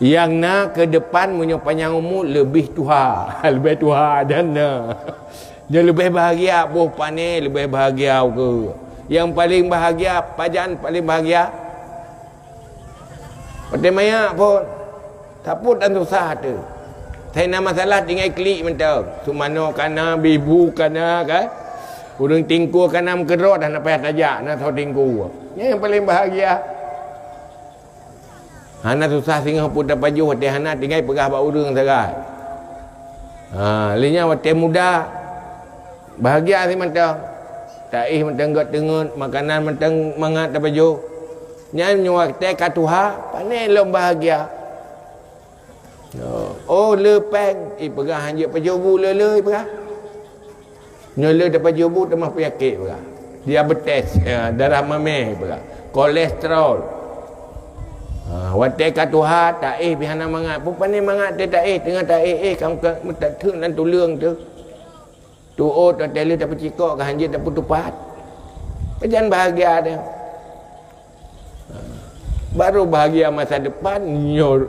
Nyang na keudepan meunyoe panyang umu leubeh tuha, leubeh tuha dan na. Nyoe leubeh bahagia boh pane, leubeh bahagia ukeue. Nyang paleng bahagia, pajan paleng bahagia? Watée manyak phon, tapot dan susah teuh. Sai na masalah tinggai klik mantong. Sumano kana, bibu kana, kan? Ureuëng tingkue kana meukeudroe dah na payah tajak, na soe tingkue. Nyan nyang paleng bahagia. Hana susah singoh pun tapajoh, watée hana tinggai peugah bak ureuëng sagai. Ha, lé nyan watée muda, bahagia simantong. Taéh mantong gét teungeut, makanan mantong mangat tapajoh. Nyan nyoe watée ka tuha, pane lom bahagia. Oh, le péng, ipeugah hanjeuet pajoh bu le-le ipeugah. Nyoe le tapajoh bu teuma peunyakét peugah. Diabetes, ya, darah mameh peugah. Kolesterol. Ha, watée ka tuha, taéh pih hana mangat. Peue pane mangat teuh taéh, teungoh taéh, éh, kam ka meutateueng dan tuleueng teuh. Tuôt watée lheueh tapeucikok ka hanjeuet tapeutupat. Pajan bahagia teuh. Baru bahagia masa depan nyoe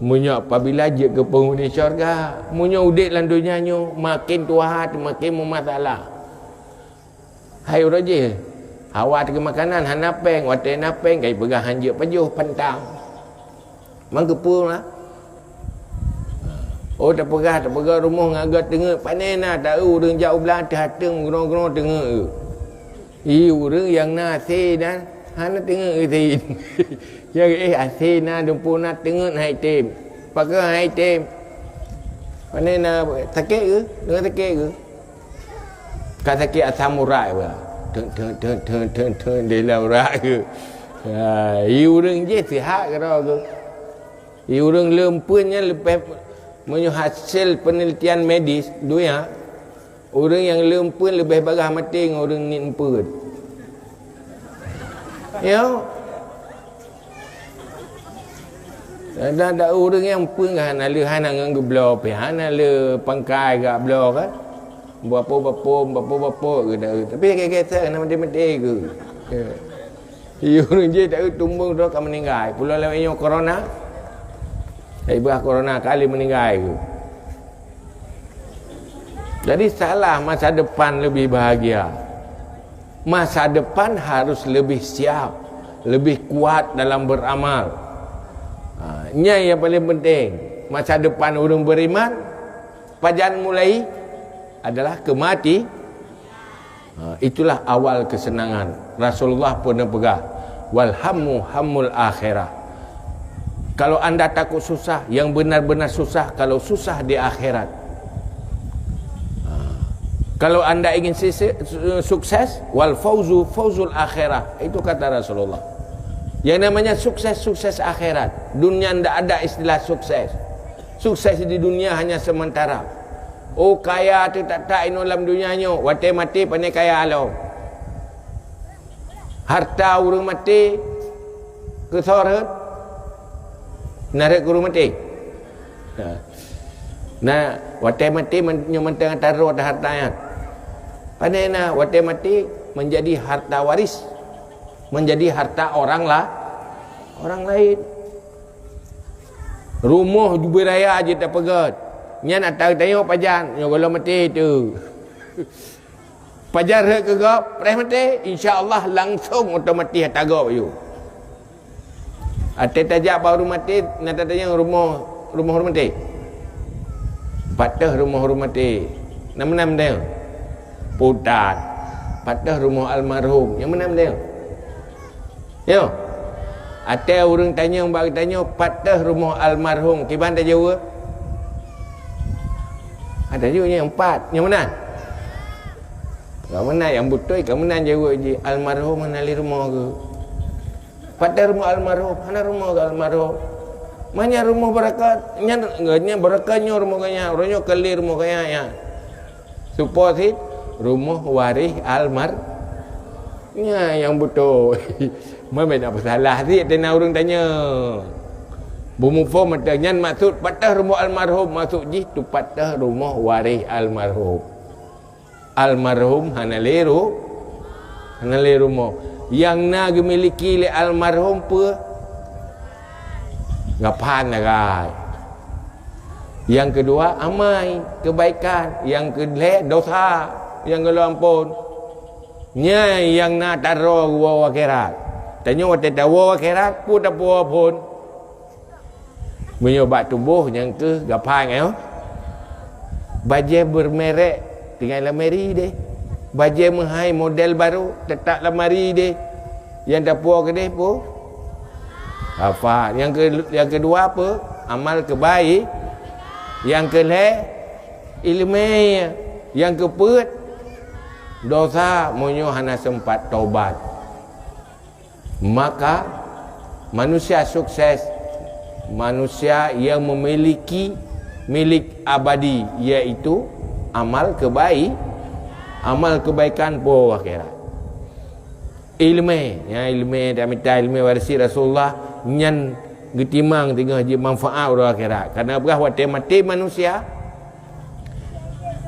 meunyoe apabila jeuet keu peunghuni syurga. Meunyoe udeb lam donya nyoe makin tuha, makin meumasalah. Hai uroe jih, hawa teuka makanan hana péng, watée na péng kai peugah hanjeuet pajoh pantang. Mangkeupeu lah. Oh, tapeugah, tapeugah rumoh ngon gét teungeut, pane na taeu ureuëng jak u blang teuh ateueng meugroe-groe teungeut. Ih, ureuëng nyang na asé dan hana teungeut asé. Nyang éh asé na dumpeue na teungeut hai tem. Pakon hai tem? Pane na sakét keu? Deungon sakét keu? Ka sakét asam urat bah. Teun, teun, teun, teun, teun, teun, di dalam urat keu? Ha, ih, ureuëng jih sihat keudroe keu? Ih, ureuëng leumpuen nyan leupeh meunyoe hasil penelitian medis dunia, ureuëng nyang leumpuen leubeh bagah maté ngon ureuëng niet eumpeuen. Ya. Dan, dan ureuëng nyang eumpeuen kan hana le, hana ngon geubloe pih, hana le pangkai gak bloe kan. Bapo-bapo, bapo-bapo geuda. Tapi gét-gét hana maté-maté keu. Ya. Yue ureuëng jih taeu tumbong droe ka meuninggai. Pulo lawét nyoe corona. Ibrah corona kali meuninggai keu. Jadi salah masa depan lebih bahagia. Masa depan harus lebih siap, lebih kuat dalam beramal. Ha, nyan yang paling penting. Masa depan ureuëng beriman, pajan mulai adalah kemati. Ha, itulah awal kesenangan. Rasulullah pernah peugah, "Wal hammu hammul akhirah." Kalau anda takut susah, yang benar-benar susah kalau susah di akhirat. Ha, kalau anda ingin sisi-, su-, sukses, "Wal fauzu fauzul akhirah." Itu kata Rasulullah. Yang namanya sukses, sukses akhirat. Dunia ndak ada istilah sukses. Sukses di dunia hanya sementara. Oh, kaya teuh that-that inoe lam donya nyoe, watée maté pane kaya lom. Harta ureuëng maté keu soe rhot? Na rhot keu ureuëng maté? Ha. Na, watée maté man-, nyoe mantong ata rhot harta nyan. Pane na, watée maté menjadi harta waris, menjadi harta orang la-, orang lain. Rumoh jubiraya jeuet tapeugét. Nyan ata tanyoe pajan, nyoe gohlom maté teuh. Pajan rhot keu gob, preh maté, insya Allah langsong otomatis ata gob yue. Até tajak bak ureuëng maté, na tatanyong rumoh, rumoh ureuëng maté. Pat teuh rumoh ureuëng maté. Na meunan tanyong? Putat. Pat teuh rumoh almarhum. Nyang meunan tanyong? Nyoe. Até ureuëng tanyong bak geutanyoe, "Pat teuh rumoh almarhum?" Kiban tajaweueb? Ada juga nyang empat. Nyang meunan? Ka meunan nyang beutôi, ka meunan jaweueb jih, "Almarhum hana lé rumoh geuh." Pat teuh rumoh almarhum? Hana rumoh geuh almarhum. Manyang rumoh beureukat, nyan, nyan beureukat nyoe rumoh geuh nyan, uroe nyoe ka lé rumoh geuh nyan, nyan. Supposite rumoh waréh almar-, nyan nyang beutôi. Meunyoe na peusalah cit teuh na ureuëng tanyong. Beumuphom mantong nyan maksud patéh rumoh almarhum, maksud jih teupatéh rumoh waréh almarhum. Almarhum hana lé ru-, hana lé rumoh. Nyang na geumiliki lé almarhum peue? Gaphan sagai. Nyang keudua, amai, keubaikan. Nyang keulhèe, dosa nyang geulôn amphon. Nyan nyang na tawoe u akhirat. Tanyoe watèe tawoe u akhirat, peue tapuwoe phon? Meunyoe bak tuboh, nyang keuh gaphan, eh. Bajèe bermerek tinggai lamari deh. Bajèe meuhai model baru, teutap lamari deh. Nyang tapuwoe keudeh peue? Gaphan. Nyang ke-, nyang keudua peue? Amal keubai-, nyang keulhèe, ileumèe. Nyang keupeuet, dosa meunyoe hana seumpat tobat. Maka, manusia sukses, manusia yang memiliki milik abadi, yaitu amal kebai-, amal kebaikan po akhirat. Ileumèe, ya, ileumèe, tamita ileumèe warisi Rasulullah, nyan geutimang teungoh jeuet manfaat uroe akhirat. Karena peugah watèe maté manusia,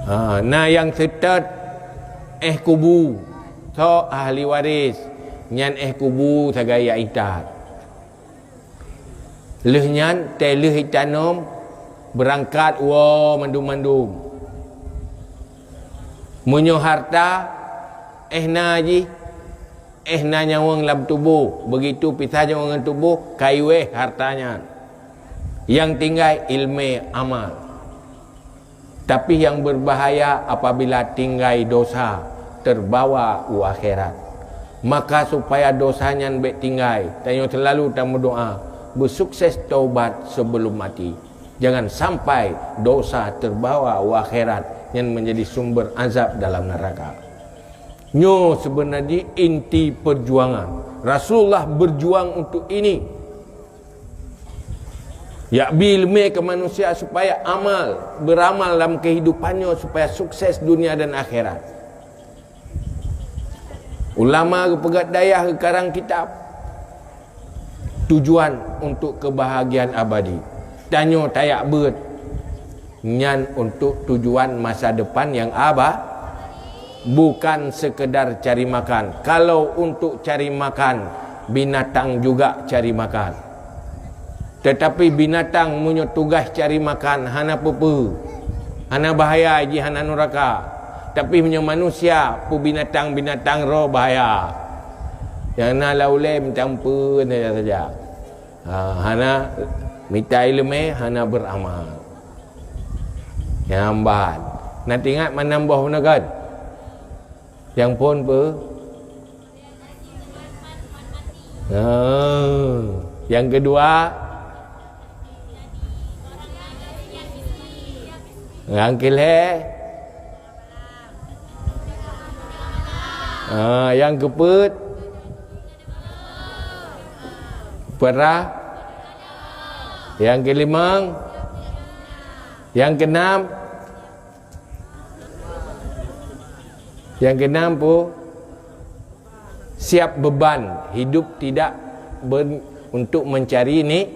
ha, na nyang seutôt éh kubu, soe ahli waréh, nyan éh kubu sagai nyang intat. Lheueh nyan, tée lheueh itanom, beurangkat woe mandum-mandum. Meunyoe hareuta, éh na jih, éh na nyawöng lam tuboh, beugitu pisah nyawöng ngon tuboh, ka iwéh hareuta nyan. Nyang tinggai ileumèe amal. Tapi nyang beubahaya apabila tinggai dosa teubawa u akhirat. Maka supaya dosa nyan bék tinggai, tanyoe seulalu tameudoá, beusukses taubat sebelum mati. Jangan sampai dosa teubawa u akhirat nyan menjadi sumber azab dalam neraka. Nyoe seubeuna jih inti peujuangan. Rasulullah beujuang untuk ini. Yak bi ileumèe keu manusia supaya amal, beuramal lam keuhidupan nyoe supaya sukses dunia dan akhirat. Ulama geupeugah dayah geukarang kitab. Tujuan untuk kebahagiaan abadi. Tanyoe tayak beuet. Nyan untuk tujuan masa depan yang aba-, bukan sekedar cari makan. Kalau untuk cari makan, binatang juga cari makan. Tetapi binatang meunyoe tugaih cari makan, hana peue-peue. Hana bahaya jih, hana nuraka. Tapi meunyoe manusia, peue binatang-binatang roh bahaya. Nyang na lam ulée meutampeue saja-saja. Ha, hana mita ileumèe, hana beuramal. Nyang ban. Na teuingat meunan boh bunoe kan? Nyang phon peue? Ha. Nyang keudua? Nyang keulhèe? Ha, nyang keupeuet? Peurah? Nyang keulimong? Nyang keunam? Nyang keunam peue? Siap beban hidup tidak ber-, untuk mencari ni-,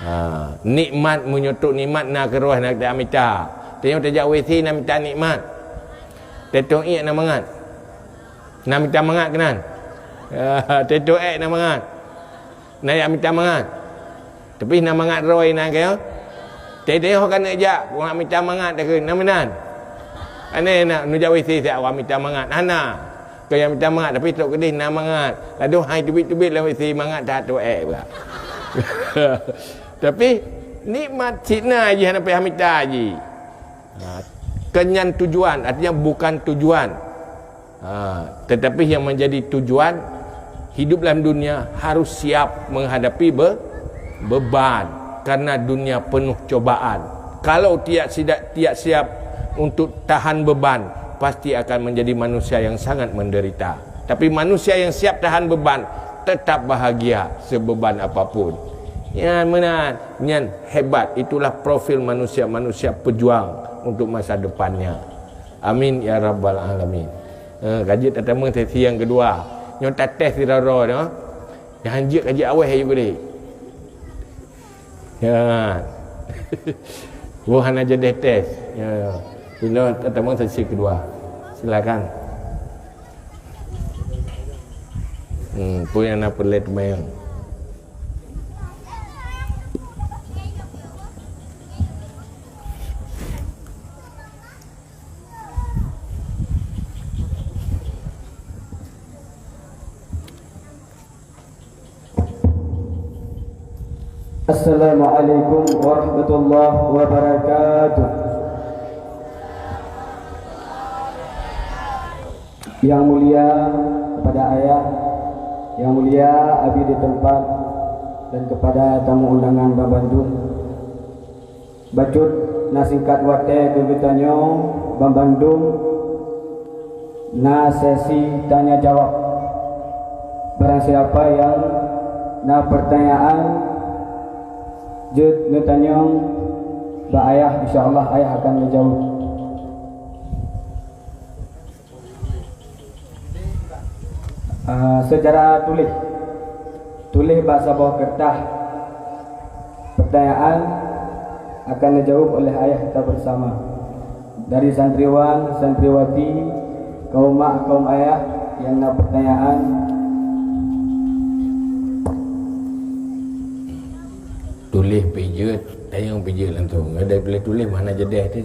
ha, nikmat, meunyoe trok nikmat na keurôh na mita. Tanyoe tajak W C na mita nikmat. Teutong iék na mangat. Na mita mangat keunan. Teutong ék na mangat. Na jak mita mangat. Tapi na mangat roh inan keuh. Teuh-teuh ho ka neuk jak, wak mita mangat dah keuh, na meunan. Aneh na neujak W C siat wak mita mangat. Hana. Keu nyang mita mangat, tapi trok keudeh na mangat. Ladôm hai teubiet-teubiet lam W C mangat that trok ék pula. Tapi nikmat cit na jih hana payah mita jih. Ha, keu nyan tujuan, artinya bukan tujuan. Ha, tetapi yang menjadi tujuan, hidup dalam dunia harus siap menghadapi be-, beban, karena dunia penuh cobaan. Kalau tidak, tidak, tidak siap untuk tahan beban, pasti akan menjadi manusia yang sangat menderita. Tapi manusia yang siap tahan beban, tetap bahagia sebeban apapun. Nyan meunan, nyan hebat. Itulah profil manusia-manusia pejuang untuk masa depannya. Amin ya rabbal alamin. Eh, ka jeuet tatamong sesi nyang keudua. Nyoe tates sidroe-droe nyoe. Nyang hanjeuet ka jeuet awai ayu keudeh. Ya. Wah, hana jadi tes. Ya. Inoe tatamong sesi kedua. Silakan. Hmm, peue nyang na peureulée teumanyong? Assalamualaikum warahmatullahi wabarakatuh. Yang mulia kepada ayah, yang mulia abi di tempat, dan kepada tamu undangan bandum. Bacut na singkat watée keu geutanyoe bandum na sesi tanya jawab. Barang siapa yang na pertanyaan jeuet neutanyong bak ayah, insya Allah ayah akan menjawab. Ah, secara tuléh. Tuléh bak saboh keureutah. Pertanyaan akan dijawab oleh ayah kita bersama. Dari santriwan, santriwati, kaum mak, kaum ayah yang na pertanyaan. Tuléh pih jeuet, tanyong pih jeuet langsung. Ada boleh tuléh mana jedeh tu.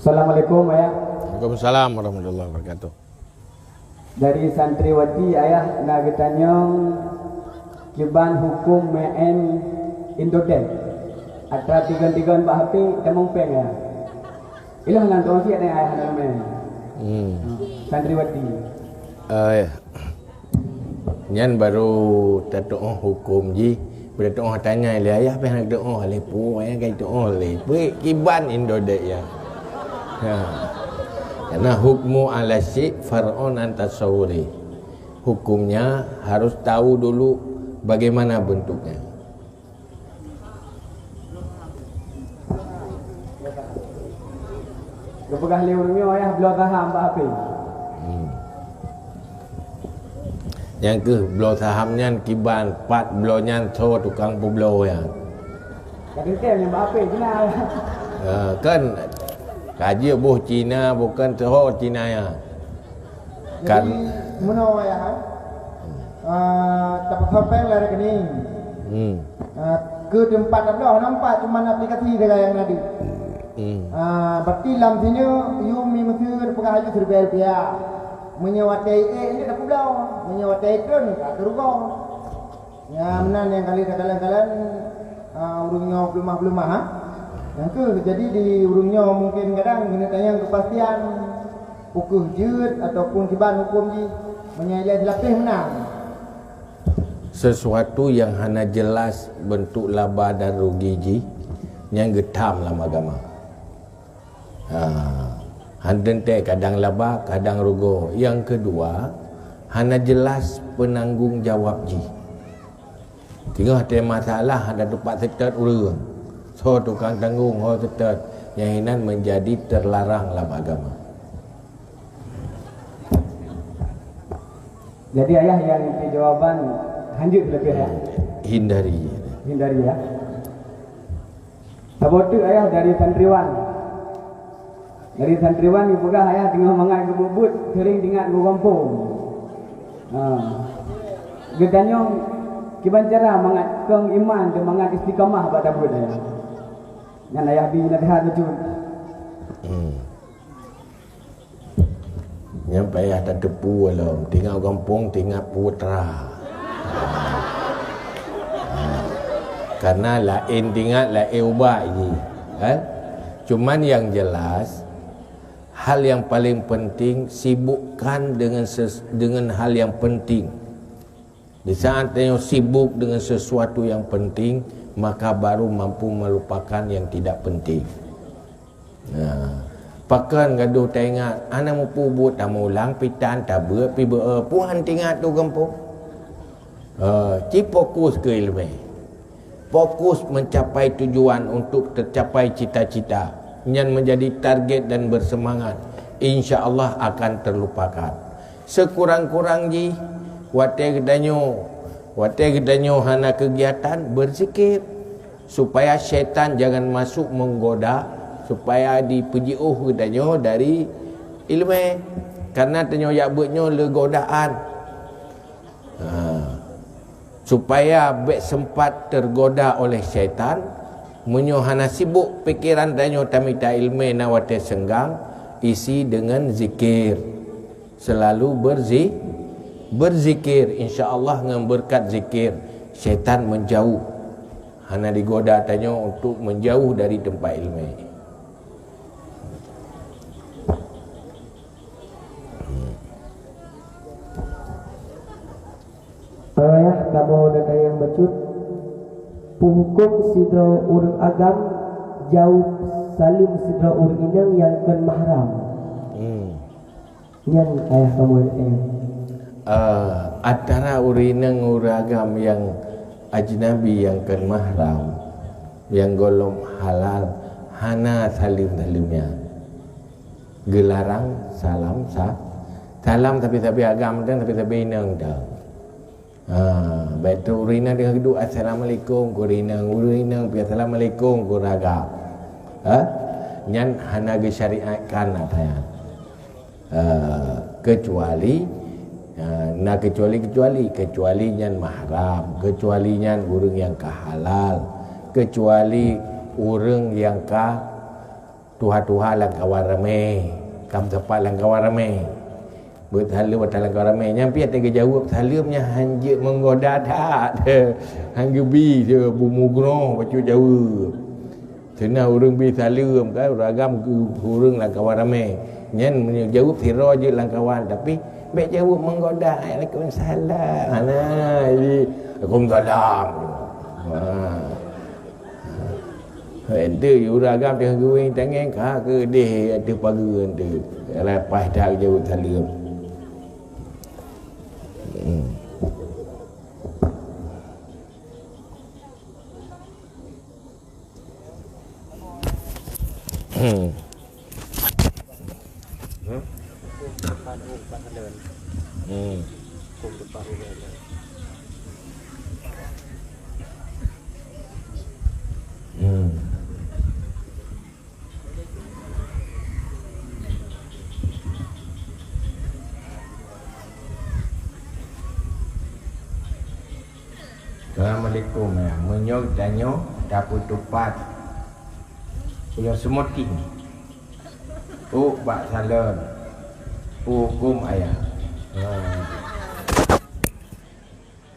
Assalamualaikum, Ayah. Waalaikumsalam warahmatullahi wabarakatuh. Dari santriwati, Ayah, na geutanyong kiban huköm meu'en intoten. Atra tigon-tigon bak H P tamong péng, Ayah. Ilah nang tuan siat, Ayah, hana lumayan. Hmm. Santriwati. Eh, nyan baru tatu'oh huköm jih Pada tu'oh tanya lé ayah, pih nak tu'oh lé pu, ayah kai tu'oh lé. Pui kiban indo dek ya. Ha. Karena hukmu ala syai' far'un an tasawuri. Hukumnya harus tahu dulu bagaimana bentuknya. Geupeugah lé ureuëng nyoe, "Ayah, bloe saham bak H P." Hmm. Nyang keuh bloe saham nyan kiban, pat bloe nyan, soe tukang peubloe nyan. Kadang-kadang nyang bak H P Cina. Ya, kan, ka jeuet boh Cina, bukan soe Cina nyan. Jadi, kan, meunoe ayah, ah, tapeusopeng lé rekening. Hmm. Ah, keu teumpat tabloe hana teumpat, cuma aplikasi sagai nyang na deuh. Hmm. Ah, berarti lam sinoe yum mi meuseu peugah aju siribèe rupiah. Meunyoe watèe ék, nyoe tapeubloe. Meunyoe watèe trön, ka teurugoe. Ya, meunan nyang kali takalon-kalon, ah, ureuëng nyoe peuleumah-peuleumah, ha? Nyang keuh, jadi di ureuëng nyoe mungken kadang keuneuk tanyong keupastian, peu kheueh jeuet ataupun kiban huköm jih, meunyoe ilèe silapeh meunan. Sesuatu yang hana jelas bentuk laba dan rugi jih, nyang geutham lam agama. Ha, han teuntèe, kadang laba, kadang rugoe. Nyang keudua, hana jelas peunanggong jawab jih. Teungoh watèe masalah, hana teumpat seutôt ureuëng. Soe tukang tanggong, soe seutôt. Nyang inan meunjadi teularang lam agama. Jadi ayah nyang inti jawaban hanjeuet leubeh ya? Hindari. Hindari ya. Saboh teuk ayah dari santriwan. Dari santriwan geupeugah ayah teungoh mangat geubuet-buet seuring teuingat geugampông. Ha. Geutanyong kiban cara mangat kong iman dan mangat istiqamah bak tabeuet ayah. Nyan ayah bi naseuhat bacut. Hmm. Nyan payah tateupeue lom, teuingat gampông, teuingat putra. Karena laén teuingat, laén ubat jih, kan? Cuman yang jelas, hal yang paling penting, sibukkan dengan ses-, dengan hal yang penting. Di saat tanyoe sibuk dengan sesuatu yang penting, maka baru mampu melupakan yang tidak penting. Nah, pakon gadôh taingat, hana muphom buet, tamulang, pitan, tabeuet, pibeuet, peue han teuingat tu gampông. Eh, ci fokus keu ileumèe. Fokus mencapai tujuan untuk tercapai cita-cita. Nyan menjadi target dan bersemangat. Insya Allah akan terlupakan. Sekurang-kurang jih, watèe geutanyoe, watèe geutanyoe hana kegiatan, berzikir. Supaya syaitan jangan masuk menggoda, supaya dipeujiôh geutanyoe dari ileumèe. Karena tanyoe jak beuet nyoe le godaan. Ha. Supaya bèk sempat tergoda oleh syaitan, meunyoe hana sibuk pikeran tanyoe tamita ileumèe na watèe seunggang, isi dengan zikir. Selalu berzi-, berzikir, insya Allah ngon beureukat zikir, syaitan menjauh. Hana digoda tanyoe untuk menjauh dari teumpat ileumèe. Ayah, kamoe na tanyong bacut, peu huköm sidroe ureuëng agam jaweueb saleuem sidroe ureuëng inong nyang kon mahram? Hmm. Nyan ayah kamoe na tanyong. Eh, antara ureuëng inong ngon ureuëng agam nyang ajnabi nyang kon mahram, nyang gohlom halal, hana saleuem-saleuem nyan. Geularang salam sa-, salam sabe-sabe agam dan sabe-sabe inong dan. Ha, bèk tu ureuëng inong teungoh geuduek, "Assalamualaikum," keu ureuëng inong, ureuëng inong pih, "Assalamualaikum," keu ureuëng agam. Ha? Nyan hana geusyariatkan ata nyan. Ha, kecuali, ha, na kecuali-kecuali, kecuali nyan mahram, kecuali nyan ureuëng nyang ka halal, kecuali ureuëng nyang ka tuha-tuha lam kawan ramè, ka meusapat lam kawan ramè. Beuet saleuem ata lam kawan ramè. Nyan pih watèe geujaweueb saleuem nyan han jeuet menggoda that. Han geubi, bumoe geunoe bacut jaweueb. Seunang ureuëng bi saleuem kan, ureuëng agam keu ureuëng lam kawan ramè. Nyan meunyoe jaweueb sidroe jeuet lam kawan, tapi bèk jaweueb menggoda, "Waalaikumsalam." Hana, jadi, "Waalaikumsalam." Ha. Ente ureueng agam teuh geuweng tangai ka keudeh ateueh pageue ente. Lepas that jaweueb saleuem. Hmm. Hmm. Hmm. Hmm. Assalamualaikum, ya. Meunyoe tanyoe tapeutupat, ulôn seumoting. Ôk bak salon, huköm ayah. Ha.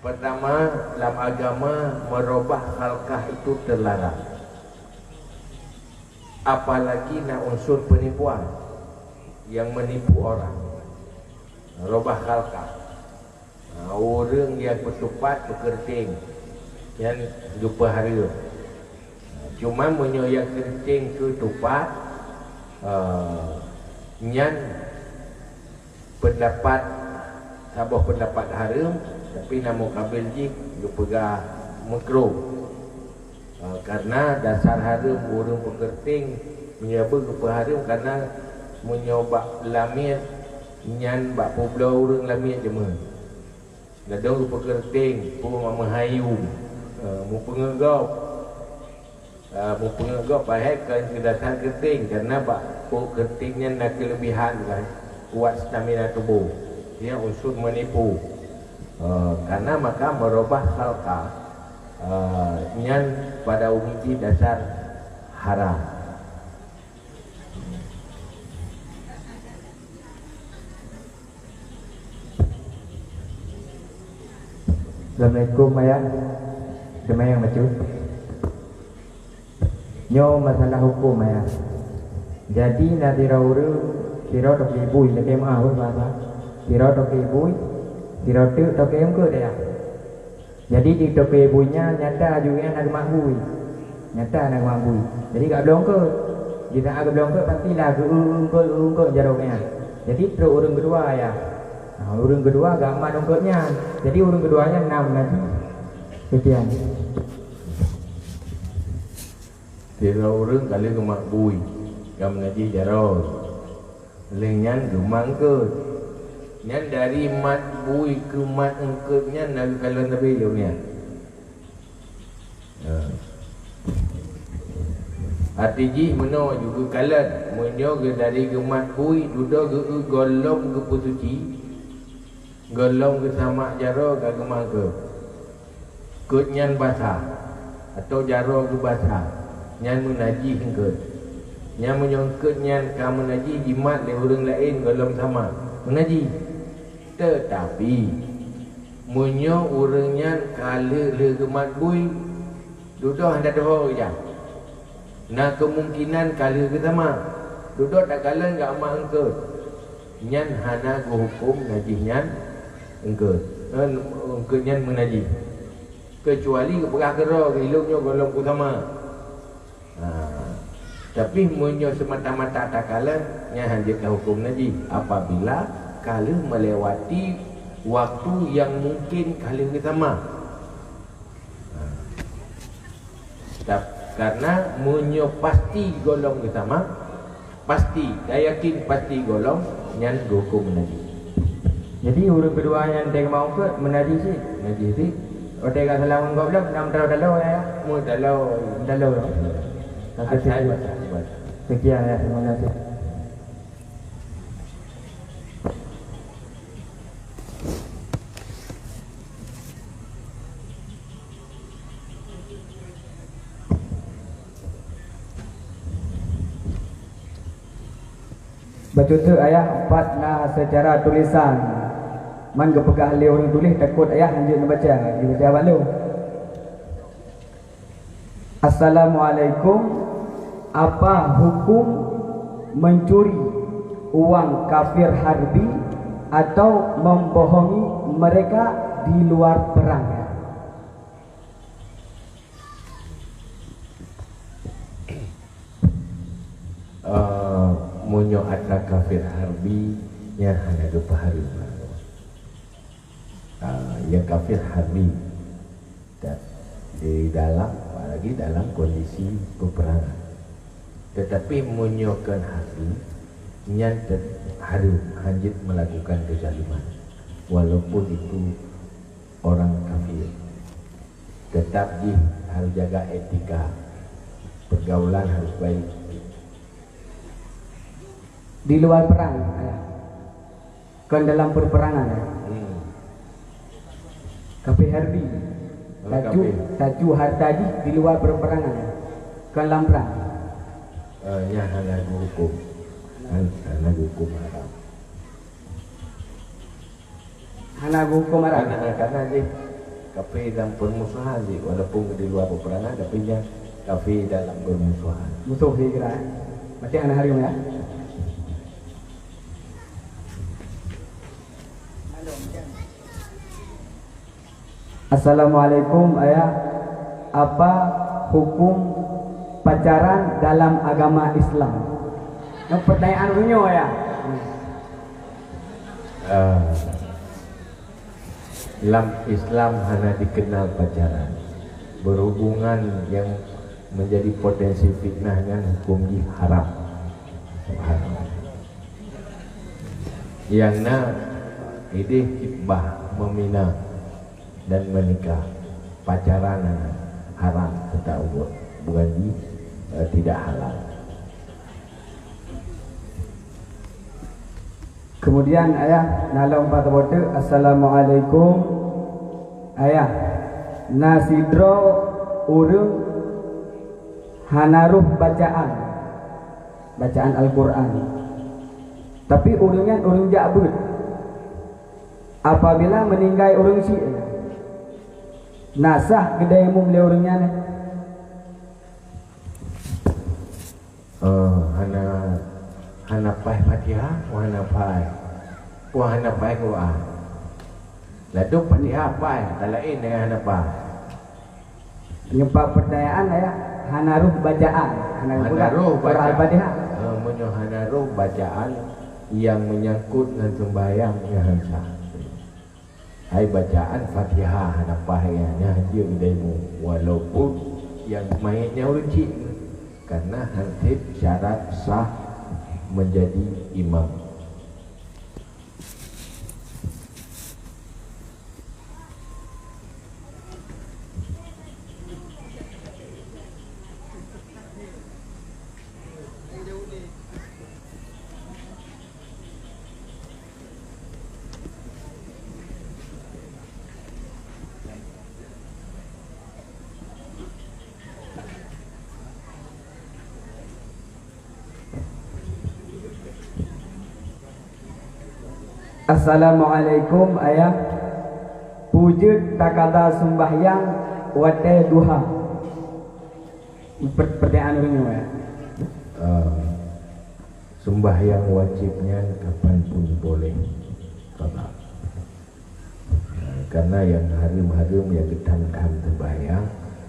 Pertama, lam agama merubah khalqah itu terlarang. Apalagi na unsur penipuan yang menipu orang. Merubah khalqah. Ha, ureueng nyang peutupat peukeureuting nyan geupeuhareuem. Cuma meunyoe nyang keureuting keu tupat, eh, nyan pendapat, saboh pendapat hareuem, tapi na mukabil jih geupeugah meukruh. Eh, karena dasar hareuem ureueng peukeureuting, meunyoe beu geupeuhareuem, karena meunyoe bak lamiet nyan bak peubloe ureueng lamiet jeumeuh. Ladôm geupeukeureuting, peue mak meuhayu, eh, mupeungeut gob. Eh, mupeungeut gob bahai kon keu dasar keureuting, karena bak peue keureuting nyan na keulebihan kan, kuat stamina tuboh. Nyan unsur menipu. Eh, karena maka merubah khalqah, eh, nyan pada umum jih dasar haram. Assalamualaikum, Ayah. Teumayang bacut. Nyoe masalah huköm, Ayah. Jadi, na sidroe ureueng, sidroe toke bui, lakée meuáh, weh, bahasa. Sidroe toke bui, sidroe teuk toke eungkôt, Ayah. Jadi, di toke bui nyan nyata aju gobnyan na geumat bui. Nyata na geumat bui. Jadi, gak bloe eungkôt. Di saát geubloe eungkôt, pastilah geu-eu eungkôt, eu eungkôt jaroe gobnyan. Jadi, trok ureueng keudua, Ayah. Nah, ureueng keudua gak mat eungkôt nyan. Jadi, ureueng keudua nyan na meunajih. Sekian. Sidroe ureueng ka lheueh geumat bui, ka meunajih jaroe. Lheueh nyan geumat eungkôt. Nyan dari mat bui keu mat eungkôt nyan na geukalon sabe jih nyan. Ha. Arti jih meunoe ju geukalon, meunyoe geu-, dari geumat bui dudoe geu-eu gohlom geupeusuci, gohlom geusamak jaroe ka geumat eungkôt. Eungkôt nyan basah, atawa jaroe geuh basah, nyan meunajih eungkôt. Nyan meunyoe eungkôt nyan ka meunajih jimat lé ureueng laén gohlom samak, meunajih. Teutapi, meunyoe ureueng nyan ka lheueh-lheueh geumat bui, dudoe hana teuho geujak. Na keumungkinan ka lheueh geusamak, dudoe takalon geumat eungkôt. Nyan hana geuhuköm najih nyan eungkôt, eh, eungkôt nyan meunajih. Keucuali geupeugah keudroe, "Ilôn nyoe gohlom kusamak." Ha. Tapi meunyoe seumata-mata takalon, nyan hana jeuet tahuköm najih apabila ka lheueh melewati waktu nyang mungken ka lheueh geusamak. Ha. Tap-, karena meunyoe pasti gohlom geusamak, pasti, tayakin pasti gohlom, nyan geuhuköm meunajih. Jadi, ureueng keudua nyan watée geumat eungkôt meunajih cit? Meunajih cit. Watée ka salam ngon gob lom, na meudaroe-daroe, ya? Meudaroe. Meudaroe. Asai baca, baca. Sekian, ya, terima kasih. Bacut teuk, Ayah, empat na secara tulisan. Man geupeugah lé ureueng tuléh, takot Ayah hanjeuet neubaca, dibaca bak lôn. Assalamualaikum, apa hukum mencuri uang kafir harbi atau membohongi mereka di luar perang? Meunyoe atra kafir harbi, nyan hana geupeuhareuem lagèe. Ah, ya kafir harbi. Dan di dalam, apalagi dalam kondisi peperangan. Tetapi meunyoe kon harbi, nyan te-, hareuem hanjeuet melakukan kezaliman, walaupun itu orang kafir. Tetap jih harus jaga etika. Pergaulan harus baik. Di luar perang, ayah. Kon dalam perperangan, ayah. Hmm. Kafir harbi. Kalau taju, kafir. Taju harta jih di luar perperangan, ayah. Kon lam perang. Eh, nyan hana geuhukum. Han-, hana geuhukum haram. Hana geuhukum haram. Karena, karena jih kafir dalam permusuhan jih, walaupun di luar peperangan, tapi nyan kafir dalam permusuhan. Musuh jih kira, eh? Berarti hana hareuem, ya? Assalamualaikum, ayah. Apa hukum pacaran dalam agama Islam? Nyoe pertanyaan meunyoe, ayah. Ah, lam Islam hana dikenal pacaran. Berhubungan yang menjadi potensi fitnah nyan hukum jih haram. Subhanallah. Nyang na idéh khitbah, meumina dan meunikah. Pacaran haram, teutab buet, bukan jih, eh, tidak halal. Kemudian, ayah, na lom pat bote, "Assalamualaikum." Ayah, na sidroe ureuëng hana roh bacaan, bacaan Al-Qur'an. Tapi ureuëng nyan ureuëng jak beuet. Apabila meuninggai ureuëng syik, na sah keudeh mum lé ureuëng nyan? Eh, hana, hana paih Fatihah, hana paih, hana paih Quran. Ladôm Fatihah paih, tak laén dengan hana paih. Nyumpang pertanyaan, ayah, hana roh bacaan, hana, hana roh bacaan. Surah Al-Fatihah. Eh, meunyoe hana roh bacaan yang menyangkut ngon sembahyang, nyan han sah. Hai bacaan Fatihah hana paih, nyan jeuet daimu, walaupun nyang manyét nyan ureuëng chik, karena han trép syarat sah menjadi imam. Assalamualaikum, ayah. Peue jeuet takada sumbahyang watée duha? Per-, pertanyaan ureuëng nyoe, ya. Ah, sumbahyang wajéb nyan kapan pun boleh qadha. Ah, karena nyang hareuem-hareuem, nyang geutham-tham sumbahyang,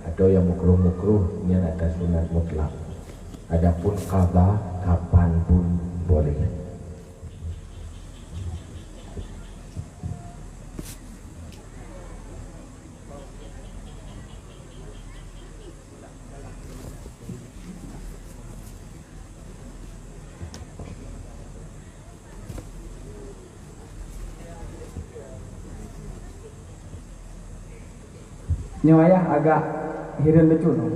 atau nyang makruh-makruh, nyan atas sunat mutlak. Adapun qadha, kapan pun boleh. Nyoe ayah agak hireuen lucu nyoe.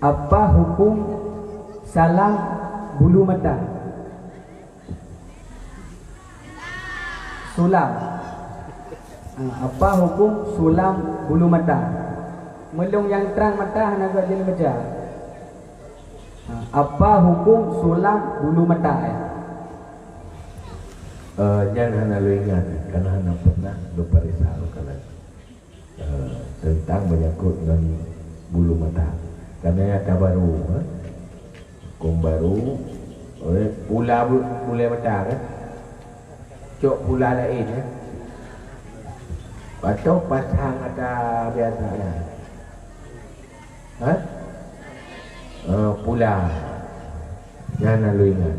Apa hukum salam bulu mata? Sulam. Ha, apa hukum sulam bulu mata? Meulong nyang trang mata hana geujeulaih baca. Ha, apa hukum sulam bulu mata, ya? Eh, nyan hana lôn ingat, karena hana pernah lôn pariksa lôn kalon. Eh, tentang menyangkut ngon bulu mata. Karena nyata baru, eh. Hukum baru, oleh pula bu-, bulée mata, kan? Cok pula laén, kan? Atau pasang ata biasa, kan? Ha? Eh, pula. Nyan na lôn ingat.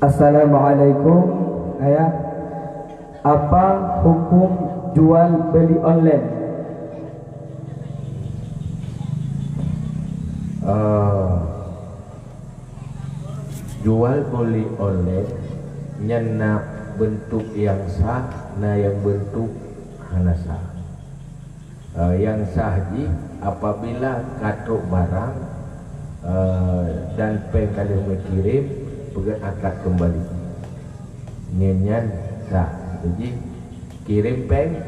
Assalamualaikum, Ayah. Apa hukum jual beli online? Eh, jual beli online nyan na bentuk nyang sah, na nyang bentuk hana sah. Eh, nyang sah jih apabila ka trok barang, eh, dan péng ka lheueh meukirém, peugét akad keumbali. Nyan, nyan sah. Jadi kirém péng,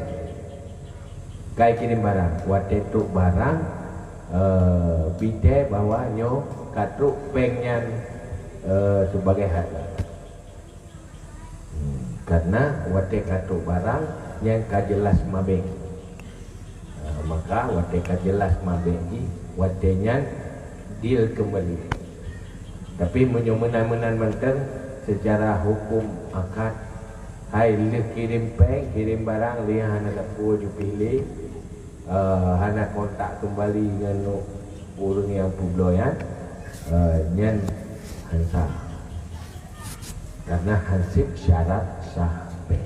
ka kirém barang. Watée trok barang, eh, bite bahwa nyoe ka trok péng nyan, eh, sebagai harga. Hmm, karena watée ka trok barang nyang ka jelas mabée. Ha, maka watée ka jelas mabée jih, watée nyan deal keumbali. Tapi meunyoe meunan-meunan mantong, seucara huköm akad, hai lheueh kirém péng, kirém barang, lheueh hana sapeue jipilih, eh, hana kontak keumbali ngon ureuëng nyang peubloe nyan, eh, nyan han sah. Karena hanseb syarat sah péng.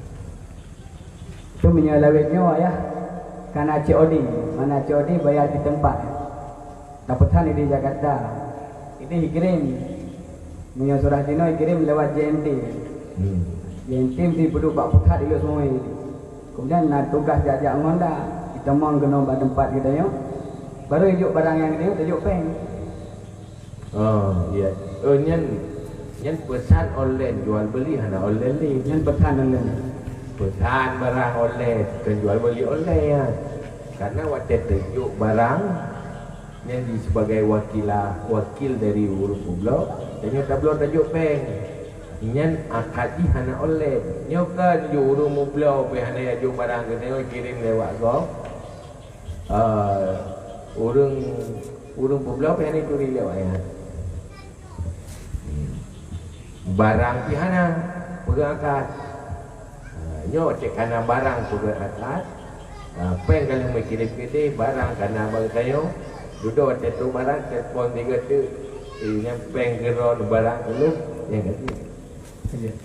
Tu meunyoe lawét nyoe, Ayah, kana C O D, mana C O D bayar di tempat. Tapeusan di Jakarta. Ini dikirim. Meunyoe surah jinoe dikirim lewat J M T. Hmm. J M T mesti peuduek bak pusat ilok sungai. Kemudian na tugas jak-jak ngon da, ditamong keunoe bak tempat geutanyoe. Baru ijok barang nyang geutanyoe tajok péng. Oh, iya. Oh, nyan, nyan pesan online, jual beli hana online lé. Nyan pesan online. Pesan barang online, bukan jual beli online ya. Karena watée tajok barang, nyan di sebagai wakila, wakil dari ureuëng peubloe, dan nyoe tabloe tajok péng. Nyan akad jih hana online. Nyoe kan jok ureuëng meubloe, pih hana jok barang geutanyoe, kirim lewat gob. Ah, ureuëng, ureuëng peubloe pih hana turi lé awaknyan. Barang pih hana, peugét akad. Ah, nyoe cit kana barang peugét akad. Ah, péng ka lheueh meukirém keudeh, barang kana bak geutanyoe. Dudoe watée trok barang, telepon tiga teuk. Eh, nyan péng keu droeneuh, barang keu lôn, nyan ka jeuet.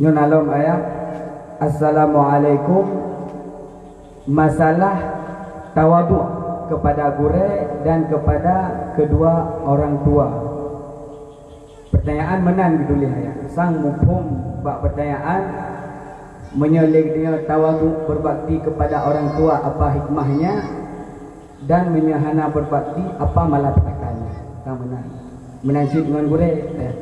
Nyoe na lom, Ayah. Assalamualaikum. Masalah tawaduk kepada gurée dan kepada kedua orang tua. Pertanyaan meunan geutuléh, Ayah. Sang muphom bak pertanyaan, meunyoe lé geutanyoe tawaduk berbakti kepada orang tua, apa hikmahnya? Dan meunyoe hana berbakti, apa malapetakannya? Ka meunan. Meunan cit ngon gurée, Ayah.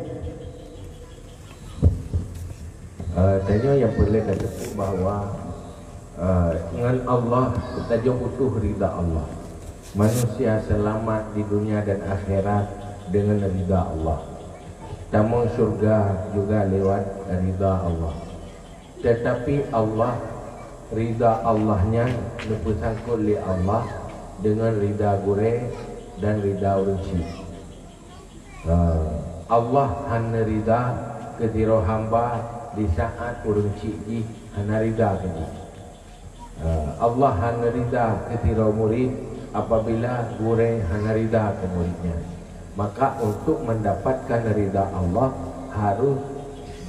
Eh, tanyoe nyang peureulée tateupeue bahwa, eh, ngon Allah, tanyoe butuh ridha Allah. Manusia selamat di dunia dan akhirat dengan ridha Allah. Tamong syurga juga lewat ridha Allah. Tetapi Allah, ridha Allah nyan neupeusangkot lé Allah dengan ridha gurée dan ridha ureuëng syik. Ah, Allah hana ridha keu sidroe hamba di saat ureuëng syik jih hana ridha keu jih. Ah, Allah hana ridha keu sidroe murit apabila gurée hana ridha keu murit nyan. Maka untuk mendapatkan ridha Allah harus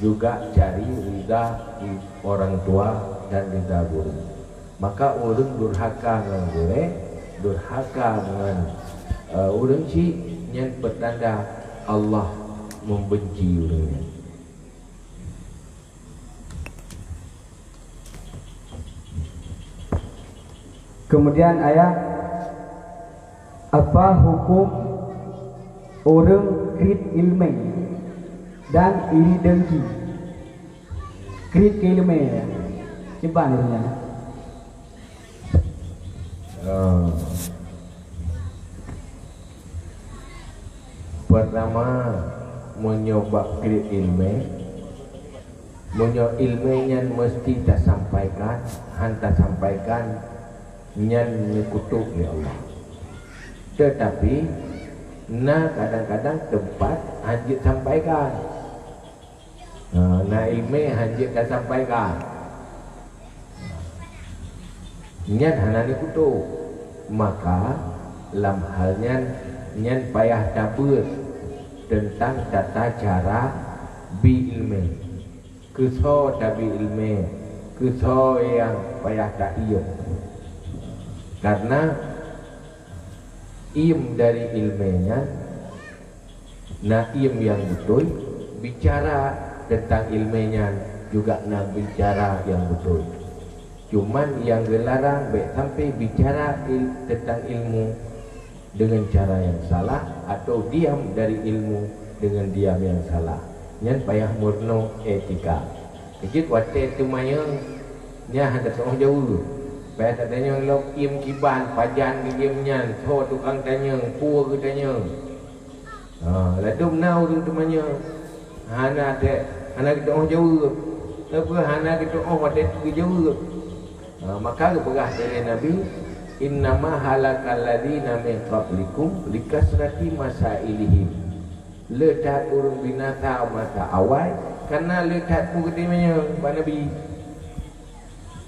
juga cari ridha orang tua dan ridha guru. Maka ureuëng durhaka ngon gurée, durhaka ngon, eh, ureuëng syik, nyan peutanda Allah membenci ureuëng nyan. Kemudian, Ayah, apa hukum ureuëng kriet iéleumé dan iri deungki? Kriet keu iéleumé, kiban nyan? Ah. Pertama, meunyoe bak kriet iéleumé, meunyoe iéleumé nyan meusti tasampaikan, han tasampaikan, nyan neukutok lé Allah. Tetapi, na kadang-kadang teumpat han jeuet sampaikan. Ha, na iéleumé han jeuet tasampaikan. Nyan hana neukutok. Maka, lam hal nyan, nyan payah tabeuet teuntang tata cara bi iéleumé. Keusoe tabi iéleumé, keusoe nyang payah taiem. Karena iem dari iéleumé nyan na iem nyang beutôi, bicara teuntang iéleumé nyan juga na bicara nyang beutôi. Cuman nyang geularang bék sampai bicara il-, teuntang ilmu deungon cara nyang salah, atau diam dari ilmu deungon diam nyang salah. Nyan payah meurunoe etika. Keu jeuet watée teumanyong, nyan hana teu'oh jaweueb. Payah tatanyong lom iem kiban, pajan geuiem nyan, soe tukang tanyong, peue geutanyong. Ha, ladôm na ureuëng teumanyong, hana teu-, hana geuteu'oh jaweueb. Tapi hana geuteu'oh watée geujaweueb. Ha, maka geupeugah lé Nabi, "Innama halakal ladzina min qablikum likasrati masailihim." Le that ureuëng binasa masa awai, karena le that peue geuteumanyong bak Nabi.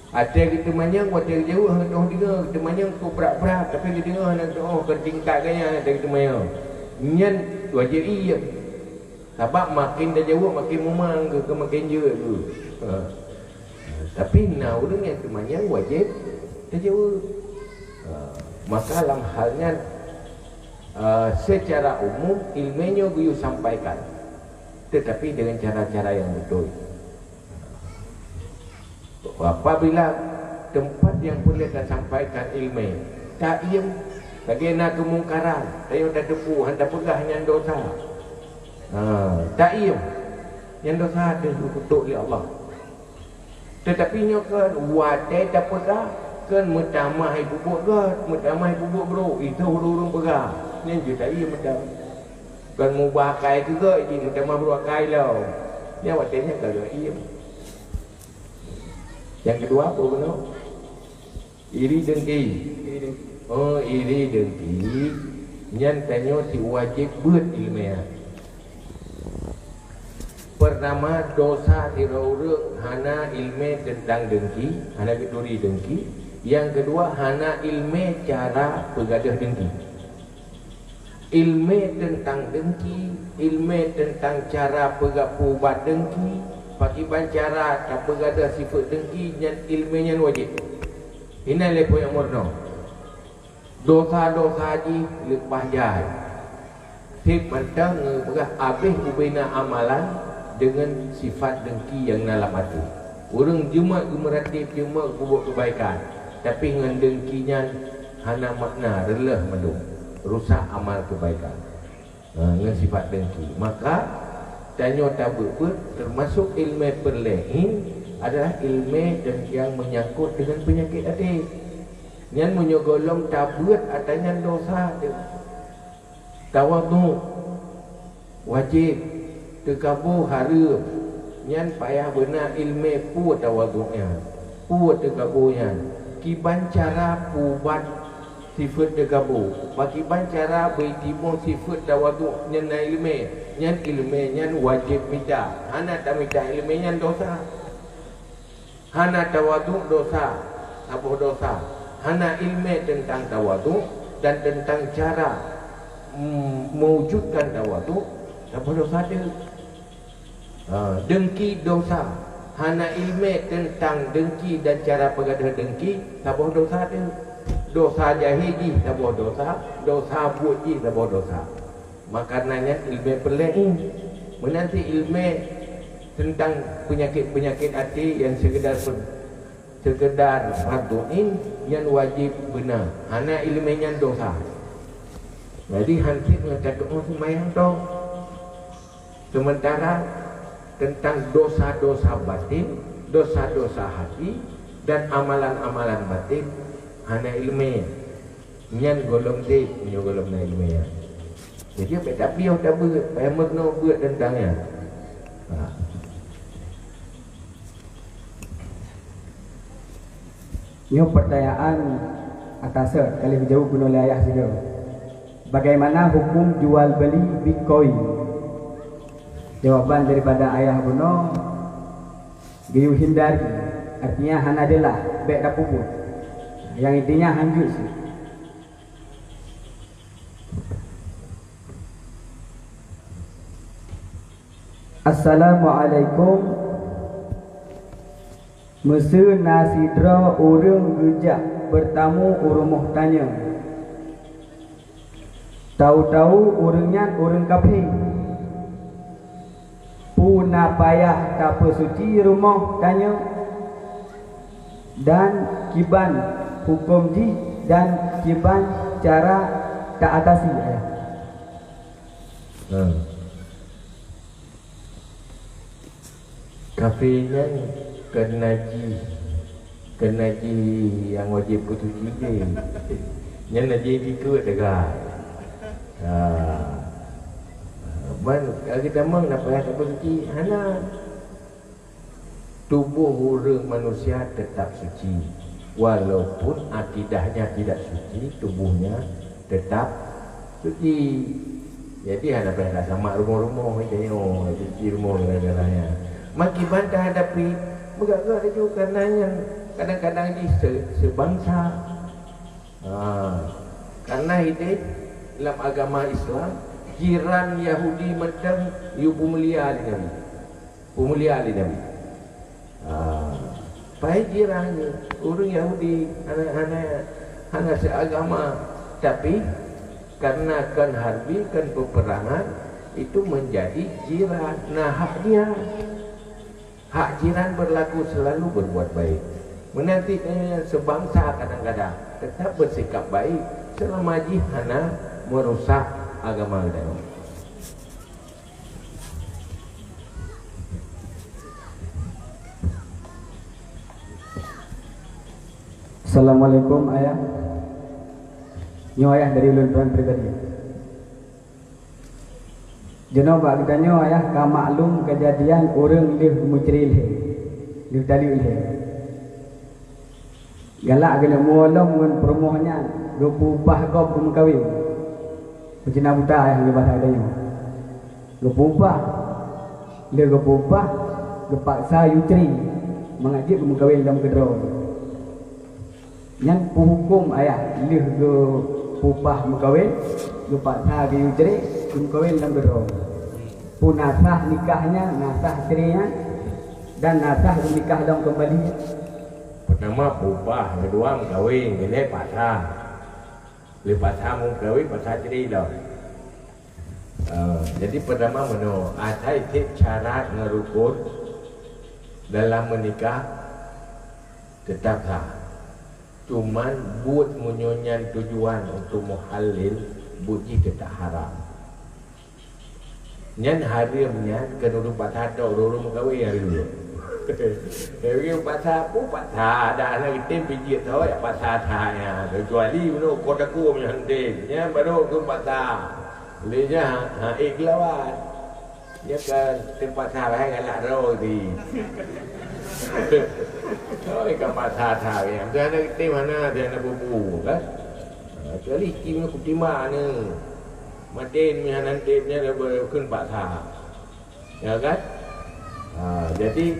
Watée geuteumanyong, watée geujaweueb hana teu'oh deungoe, geuteumanyong keu brat-brat, tapi geudeungoe hana teu'oh, keu tingkat gaya watée geuteumanyong. Nyan wajéb iem. Sabab makin tajaweueb, makin mumang geuh, keu makin jeuet geuh. Ha. Tapi na ureuëng nyang teumanyong wajéb tajaweueb. Ha. Maka lam hal nyan, eh, secara umum, iéleumé nyoe geuyue sampaikan, tetapi dengan cara-cara yang betul. Apabila teumpat nyang peureulée tasampaikan iéleumé, taiem, lagée na keumungkaran, tanyoe tateupeue, hana tapeugah nyan dosa. Ha, taiem, nyan dosa deuh geukutok lé Allah. Teutapi nyoe kon watée tapeugah, kon meutamah ié peubuet gét, meutamah ié peubuet brok, itu ureuëng-ureuëng peugah, nyan jeuet taiem meutam. Kon mubah akai keu gét jih, meutamah brok akai lom. Nyan watée nyan ka geuiem. Nyang keudua, peue bunoe? Iri dengki. Oh, iri dengki. Nyan tanyoe cit wajéb beuet iéleumé nyan. Peurtama, dosa sidroe ureuëng hana iéleumé teuntang dengki, hana geuturi dengki. Nyang keudua, hana iéleumé cara peugadôh dengki. Iéleumé teuntang dengki, iéleumé teuntang cara peuga-, peuubat dengki, pakiban cara tapeugadôh sifeuet dengki, nyan iéleumé nyan wajéb. Inan lé peue nyang meurunoe. Dosa-dosa jih leupah jai. Seb mantong geupeugah abéh ubena amalan deungon sifat dengki nyang na lam até. Ureuëng jeumat geumeuratéb, jeumat geubuet keubaikan, tapi ngon dengki nyan hana makna, reuloh mandum, rusak amal keubaikan. Ha, ngon sifat dengki. Maka, tanyoe tabeuet-beuet, teumasok iéleumé peureulée nyan adalah iéleumé nyang meunyangkot deungon peunyakét até. Nyan meunyoe gohlom tabeuet atra nyan dosa teuh. Tawadhu wajéb, teukabô hareuem. Nyan payah beuna iéleumé peue tawadhu nyan, peue teukabô nyan, kiban cara peuubat sifeuet teukabô, pakiban cara beujitimoh sifeuet tawadhu nyan na iéleumé, nyan iéleumé nyan wajéb mita. Hana tamita iéleumé nyan dosa. Hana tawadhu dosa, saboh dosa. Hana iéleumé teuntang tawadhu dan teuntang cara, mm, mewujudkan tawadhu, saboh dosa teuh. Ha, dengki dosa. Hana iéleumé teuntang dengki dan cara peugadôh dengki, saboh dosa teuh. Dosa jahé jih saboh dosa, dosa buet jih saboh dosa. Maka na nyan iéleumé peureulée. Meunan cit iéleumé teuntang peunyakét-peunyakét até nyang seukeudar pe-, seukeudar fardhu ain, nyan wajéb beuna. Hana iéleumé nyan dosa. Jadi, han cit ngon tatu'oh seumayang tôh. Seumeuntara teuntang dosa-dosa batin, dosa-dosa hati, dan amalan-amalan batin, hana iéleumé. Nyan gohlom teuh meunyoe gohlom na iéleumé nyan. Jadi, bék tapiôh tabeuet, payah meurunoe beuet teuntang nyan. Ha. Nyoe peurtanyaan ataseue ka lheueh geujaweueb bunoe lé ayah sigoe. Bagaimana hukum jual beli Bitcoin? Jawaban daripada ayah bunoe, geuyue hindari, artinya hana jeulaih, bék tapeubuet. Nyang intinya hanjeuet sih. Assalamualaikum. Meuseu na sidroe ureuëng geujak beurtamu u rumoh tanyoe, tau-tau ureuëng nyan ureuëng kafé, peue na payah tapeusuci rumoh tanyoe? Dan kiban huköm jih dan kiban cara ta atasi, ayah? Kafé nyan kon najih, kon najih nyang wajéb peusuci jih. Nyan najih jikheun teuga. Ha. Ban, lagée tamong na payah tapeusuci? Hana. Tuboh ureuëng manusia teutap suci. Walaupun akidahnya tidak suci, tubuhnya teutap suci. Jadi hana payah tasamak rumoh-rumoh tanyoe, suci rumoh gara-gara nyan. Makiban tahadapi, meugagah laju karena nyan kadang-kadang jih se- sebansa. Ha. Karena ideh lam agama Islam, jiran Yahudi mantong yue peumulia lé Nabi. Peumulia lé Nabi. Ha. Pai jiran nyoe, ureuëng Yahudi hana hana hana seagama, tapi karena kon harbi, kon peperangan, itu menjadi jiran. Nah, hak dia. Hak jiran berlaku selalu berbuat baik. Menanti eh, sebangsa kadang-kadang tetap bersikap baik selama jih hana merusak agama geutanyoe. Assalamualaikum, Ayah. Nyoe Ayah dari ulôn tuan pribadi. Jinoe bak geutanyoe Ayah ka maklum keujadian ureuëng lheueh meucre lhée, lheueh taleuek lhée. Galak geuneuk muwoe lom ngon peurumoh nyan, geupeu-upah gob geumeukawen. Peucina buta Ayah ngon basa geutanyoe. Geupeu-upah. Lheueh geupeu-upah, geupaksa yue cre mangat jeuet geumeukawen lom keudroe. Nyan peuhuköm Ayah lheueh geupeu-upah meukawen, geupaksa geuyue cre geumeukawen lom keudroe. Peue na sah nikah nyan, na sah cre nyan, dan na sah geunikah lom keumbali? Peutama peu-upah, keudua meukawen, keulhée paksa. Lheueh paksa meukawen, paksa cre lom. Ah, jadi peutama meunoe, asai tieb syarat ngon rukon dalam meunikah teutap sah. Cuman buet meunyoe nyan tujuan untuk meuhalel, buet jih teutap haram. Nyan hareuem nyan keu ureuëng paksa tok, ureuëng meukawen hareuem. Ureuëng paksa pun paksa dah, hana geutem pih jeuet tho jak paksa that nyan. Keucuali meunyoe ukoe takue meunyoe hana tem, nyan barô keu paksa. Lé nyan ha, ha ék geulawan. Nyan ka teupaksa bahai galak droe di. Oh, ka paksa that nyan. Teuh hana geutem, hana, teuh hana bubu kan. Ha, kecuali istimewa kutimba ni. Maté ni hana tem nyan dah bukon paksa. Ya kan? Ha, jadi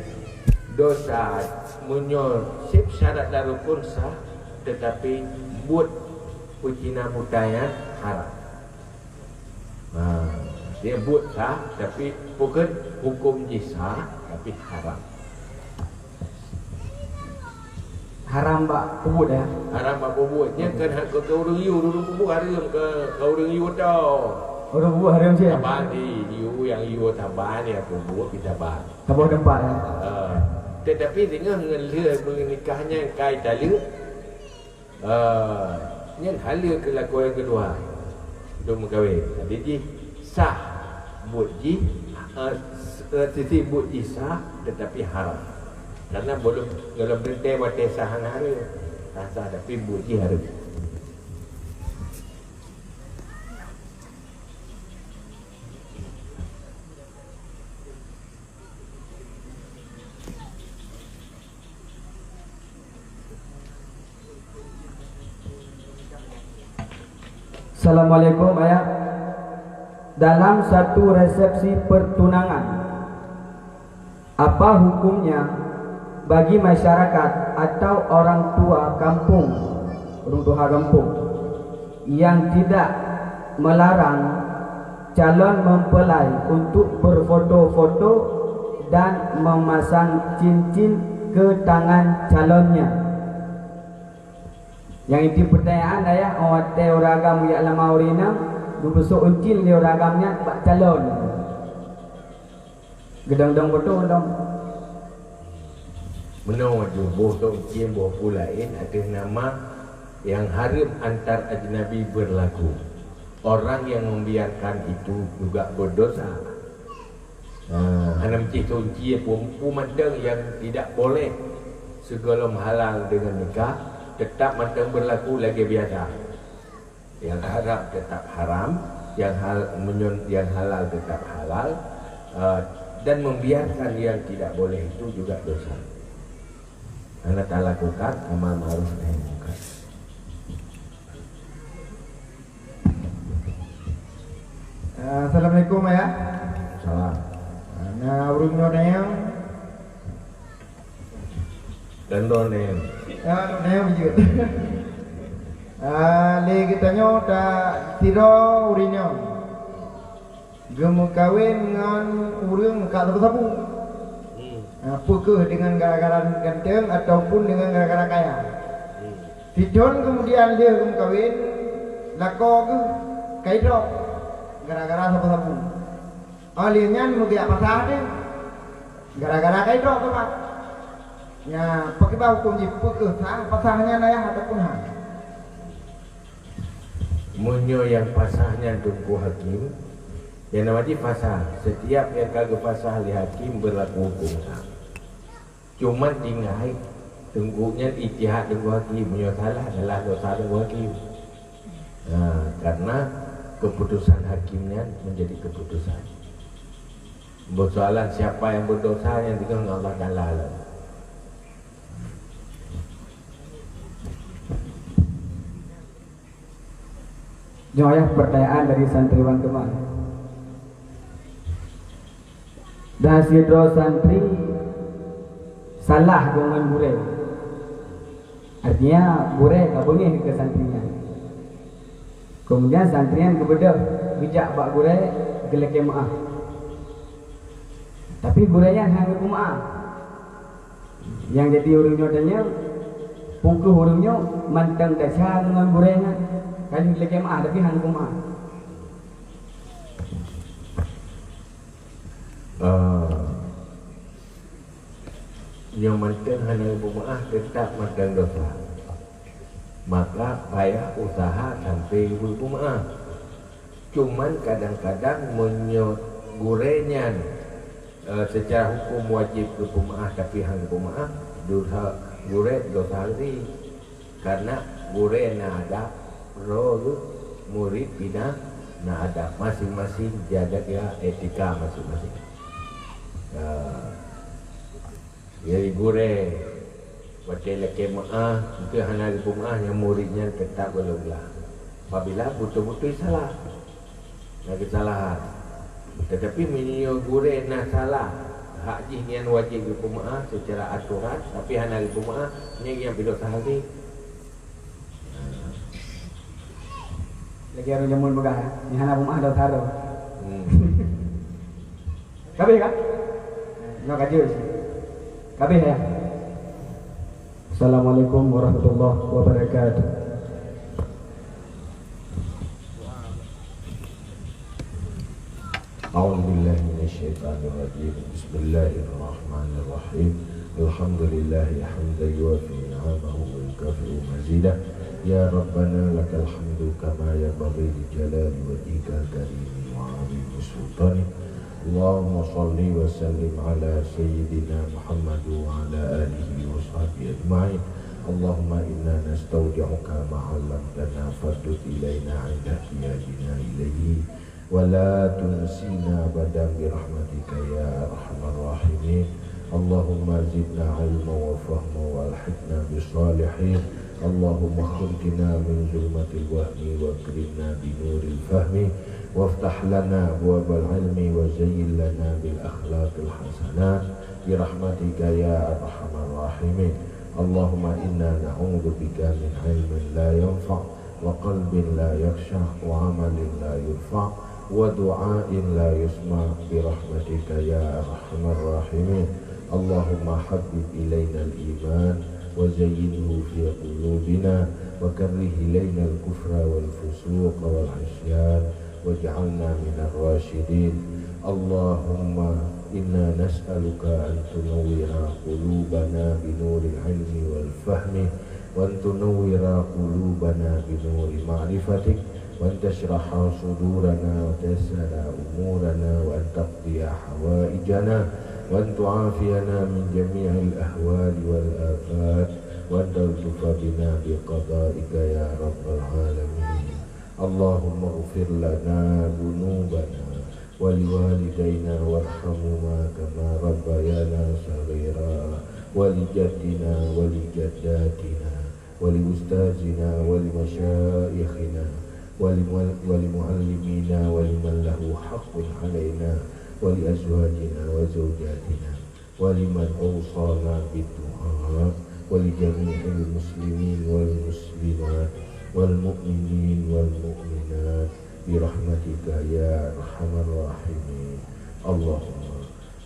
dosa meunyoe seb syarat dan rukun sah, tetapi buet peucina buta nyan haram. Ha, dia buet sah, tapi bukan hukum jih sah, tapi haram. Haram bak peubuet ya. Haram bak peubuet. Nyan kan hak keu ureuëng yue, ureuëng peubuet hareuem keu ureuëng yue tau. Ureuëng peubuet hareuem cit. Saban di yue nyang yue saban nyang peubuet kita ban. Saboh teumpat ya. Uh, tetapi dengan ngelih menikahnya kai taluk. Uh, nyan halal keu lakoe nyang keudua. Dong meukawen. Jadi jih sah buet jih, uh, sisi buet jih sah tetapi haram. Karena belum dalam teuntée watée sah hana hareuem. Sah-sah tapi buet jih hareuem. Assalamualaikum ayah. Dalam satu resepsi pertunangan, apa hukumnya bagi masyarakat atau orang tua kampung, orang tua kampung yang tidak melarang calon mempelai untuk berfoto-foto dan memasang cincin ke tangan calonnya. Nyang inti peutanyaan, ayah, 'oh watèe ureueng agam geujak lamar ureueng inong, geupeusok euncin lé ureueng agam nyan bak calon. Geudong-dong beutôi dong. Meunoe jeuet boh tông ciem boh pu laén ateueh nama nyang hareuem antar ajnabi beurlaku. Orang yang membiarkan itu juga berdosa. Ha, hana meucit tông ciem boh pu mantong nyang tidak boleh sigohlom halal dengan nikah, tetap mantong beurlaku lagèe biasa. Yang haram tetap haram, yang hal-, menyun-, yang halal tetap halal, eh, dan membiarkan yang tidak boleh itu juga dosa. Karena tak lakukan amar ma'ruf nahi munkar. Assalamualaikum, Ayah. Salam. Na ureueng nyoe neng. Dan droeneuh. Ya, neng jeuet. Ah, lé geutanyoe ta sidroe ureueng nyoe geumeukawen ngon ureueng ka sabu-sabu. Hmm. Ah, peu kheueh deungon gara-gara ganteng ataupun deungon gara-gara kaya. Hmm. Sithon keumudian lheueh geumeukawen, lakoe geuh ka idrop gara-gara sabu-sabu. Oh, lheueh nyan meugeuyak pasah teuh. Gara-gara ka idrop teuma. Nya, pakriban hukôm jih, peu kheueh sah pasah nyan, Ayah, ataupun han? Meunyoe nyang pasah nyan Teungku Hakim, nyang na wajéb pasah. Setiap nyang ka geupasah lé hakim beurlaku hukôm sah. Cuman tinggai Teungku nyan ijtihad Teungku Hakim, meunyoe salah, salah dosa Teungku Hakim. Nah, karena keputusan hakim nyan menjadi keputusan. Persoalan siapa yang berdosa nyan deungon Allah Taala lah. Nyoe yah pertanyaan dari santriwan teuma. Dan sidroe santri salah deungon gurèe. Artinya, gurèe ka beungéh keu santri nyan. Keumudian santri nyan geubeudôh geujak bak gurèe geulakèe meu'ah. Tapi gurèe nyan hana geupeumaah. Nyang jadi ureueng nyoe tanyong, peu kheueh ureueng nyoe mantong desya deungon gurèe nyan, ka lheueh geulakèe meu'ah tapi hana geupeumaah. Ah, nyoe mantong hana geupeumaah, teutap mantong desya. Maka payah useuha sampoe geupeumaah. Cuman kadang-kadang meunyoe gurèe nyan, eh, seucara hukôm wajéb geupeumaah tapi han geupeumaah, desya gurèe desya lé. Karena gurèe na adab, droe geuh murit pih na adab, masing-masing jaga etika masing-masing. Eh, Jadi gurèe watèe lakèe meu'ah, eunteuk hana geupeumaah, nyan murit nyan teutap geulong glah. Apabila beutôi-beutôi salah, na keusalahan. Tetapi meunyoe gurèe na salah, hak jih nyan wajéb geupeumaah seucara atoran, tapi hana geupeumaah, nyan nyang pih desya lé. Lagèe ureueng jameun peugah, nyang hana peumaah desya droe. Hmm. Ka abéh ka? Nyoe ka jeuet. Ka abéh, ya? Assalamualaikum warahmatullahi wabarakatuh. أعوذ بالله من الشيطان الرجيم. بسم الله الرحمن الرحيم. الحمد لله حمدا يوافي نعمه ويكافئ مزيده. يا ربنا لك الحمد كما ينبغي لجلال وجهك الكريم وعظيم سلطانك. اللهم صل وسلم على سيدنا محمد وعلى آله وصحبه أجمعين. اللهم إنا نستودعك ما علمتنا فردد إلينا عند احتياجنا إليه ولا تنسنا أبدا برحمتك يا أرحم الراحمين. اللهم زدنا علما وفهما وألحقنا بالصالحين. اللهم أخرجنا من ظلمات الوهم وأكرمنا بنور الفهم وافتح لنا أبواب العلم وزين لنا بالأخلاق الحسنات برحمتك يا أرحم الراحمين. اللهم إنا نعوذ بك من علم لا ينفع وقلب لا يخشع وعمل لا يرفع ودعاء لا يسمع برحمتك يا أرحم الراحمين. اللهم حبب إلينا الإيمان وزينه في قلوبنا وكره إلينا الكفر والفسوق والعصيان واجعلنا من الراشدين. اللهم إنا نسألك أن تنور قلوبنا بنور العلم والفهم، وأن تنور قلوبنا بنور معرفتك، وأن تشرح صدورنا وتيسر أمورنا، وأن تقضي حوائجنا، وأن تعافينا من جميع الأهوال والآفات، وأن تلطف بنا بقضائك يا رب العالمين. اللهم اغفر لنا ذنوبنا ولوالدينا وارحمهما كما ربيانا صغيرا، ولجدنا ولجداتنا ولأستاذنا ولمشايخنا ولمعل-، ولمعلمينا ولمن له حق علينا ولأزواجنا وزوجاتنا ولمن أوصانا بالدعاء ولجميع المسلمين والمسلمات والمؤمنين والمؤمنات برحمتك يا أرحم الراحمين. اللهم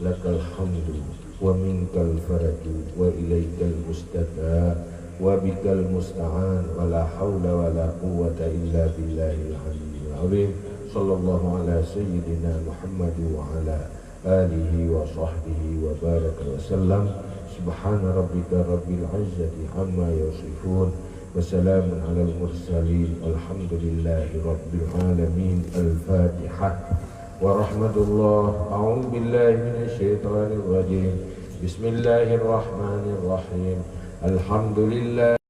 لك الحمد ومنك الفرج وإليك المشتكى وبك المستعان ولا حول ولا قوة إلا بالله العلي العظيم. صلى الله على سيدنا محمد وعلى آله وصحبه وبارك وسلم. سبحان ربك رب العزة عما يصفون. وسلام على المرسلين. والحمد لله رب العالمين. الفاتحة. ورحمة الله. أعوذ بالله من الشيطان الرجيم. بسم الله الرحمن الرحيم. الحمد لله.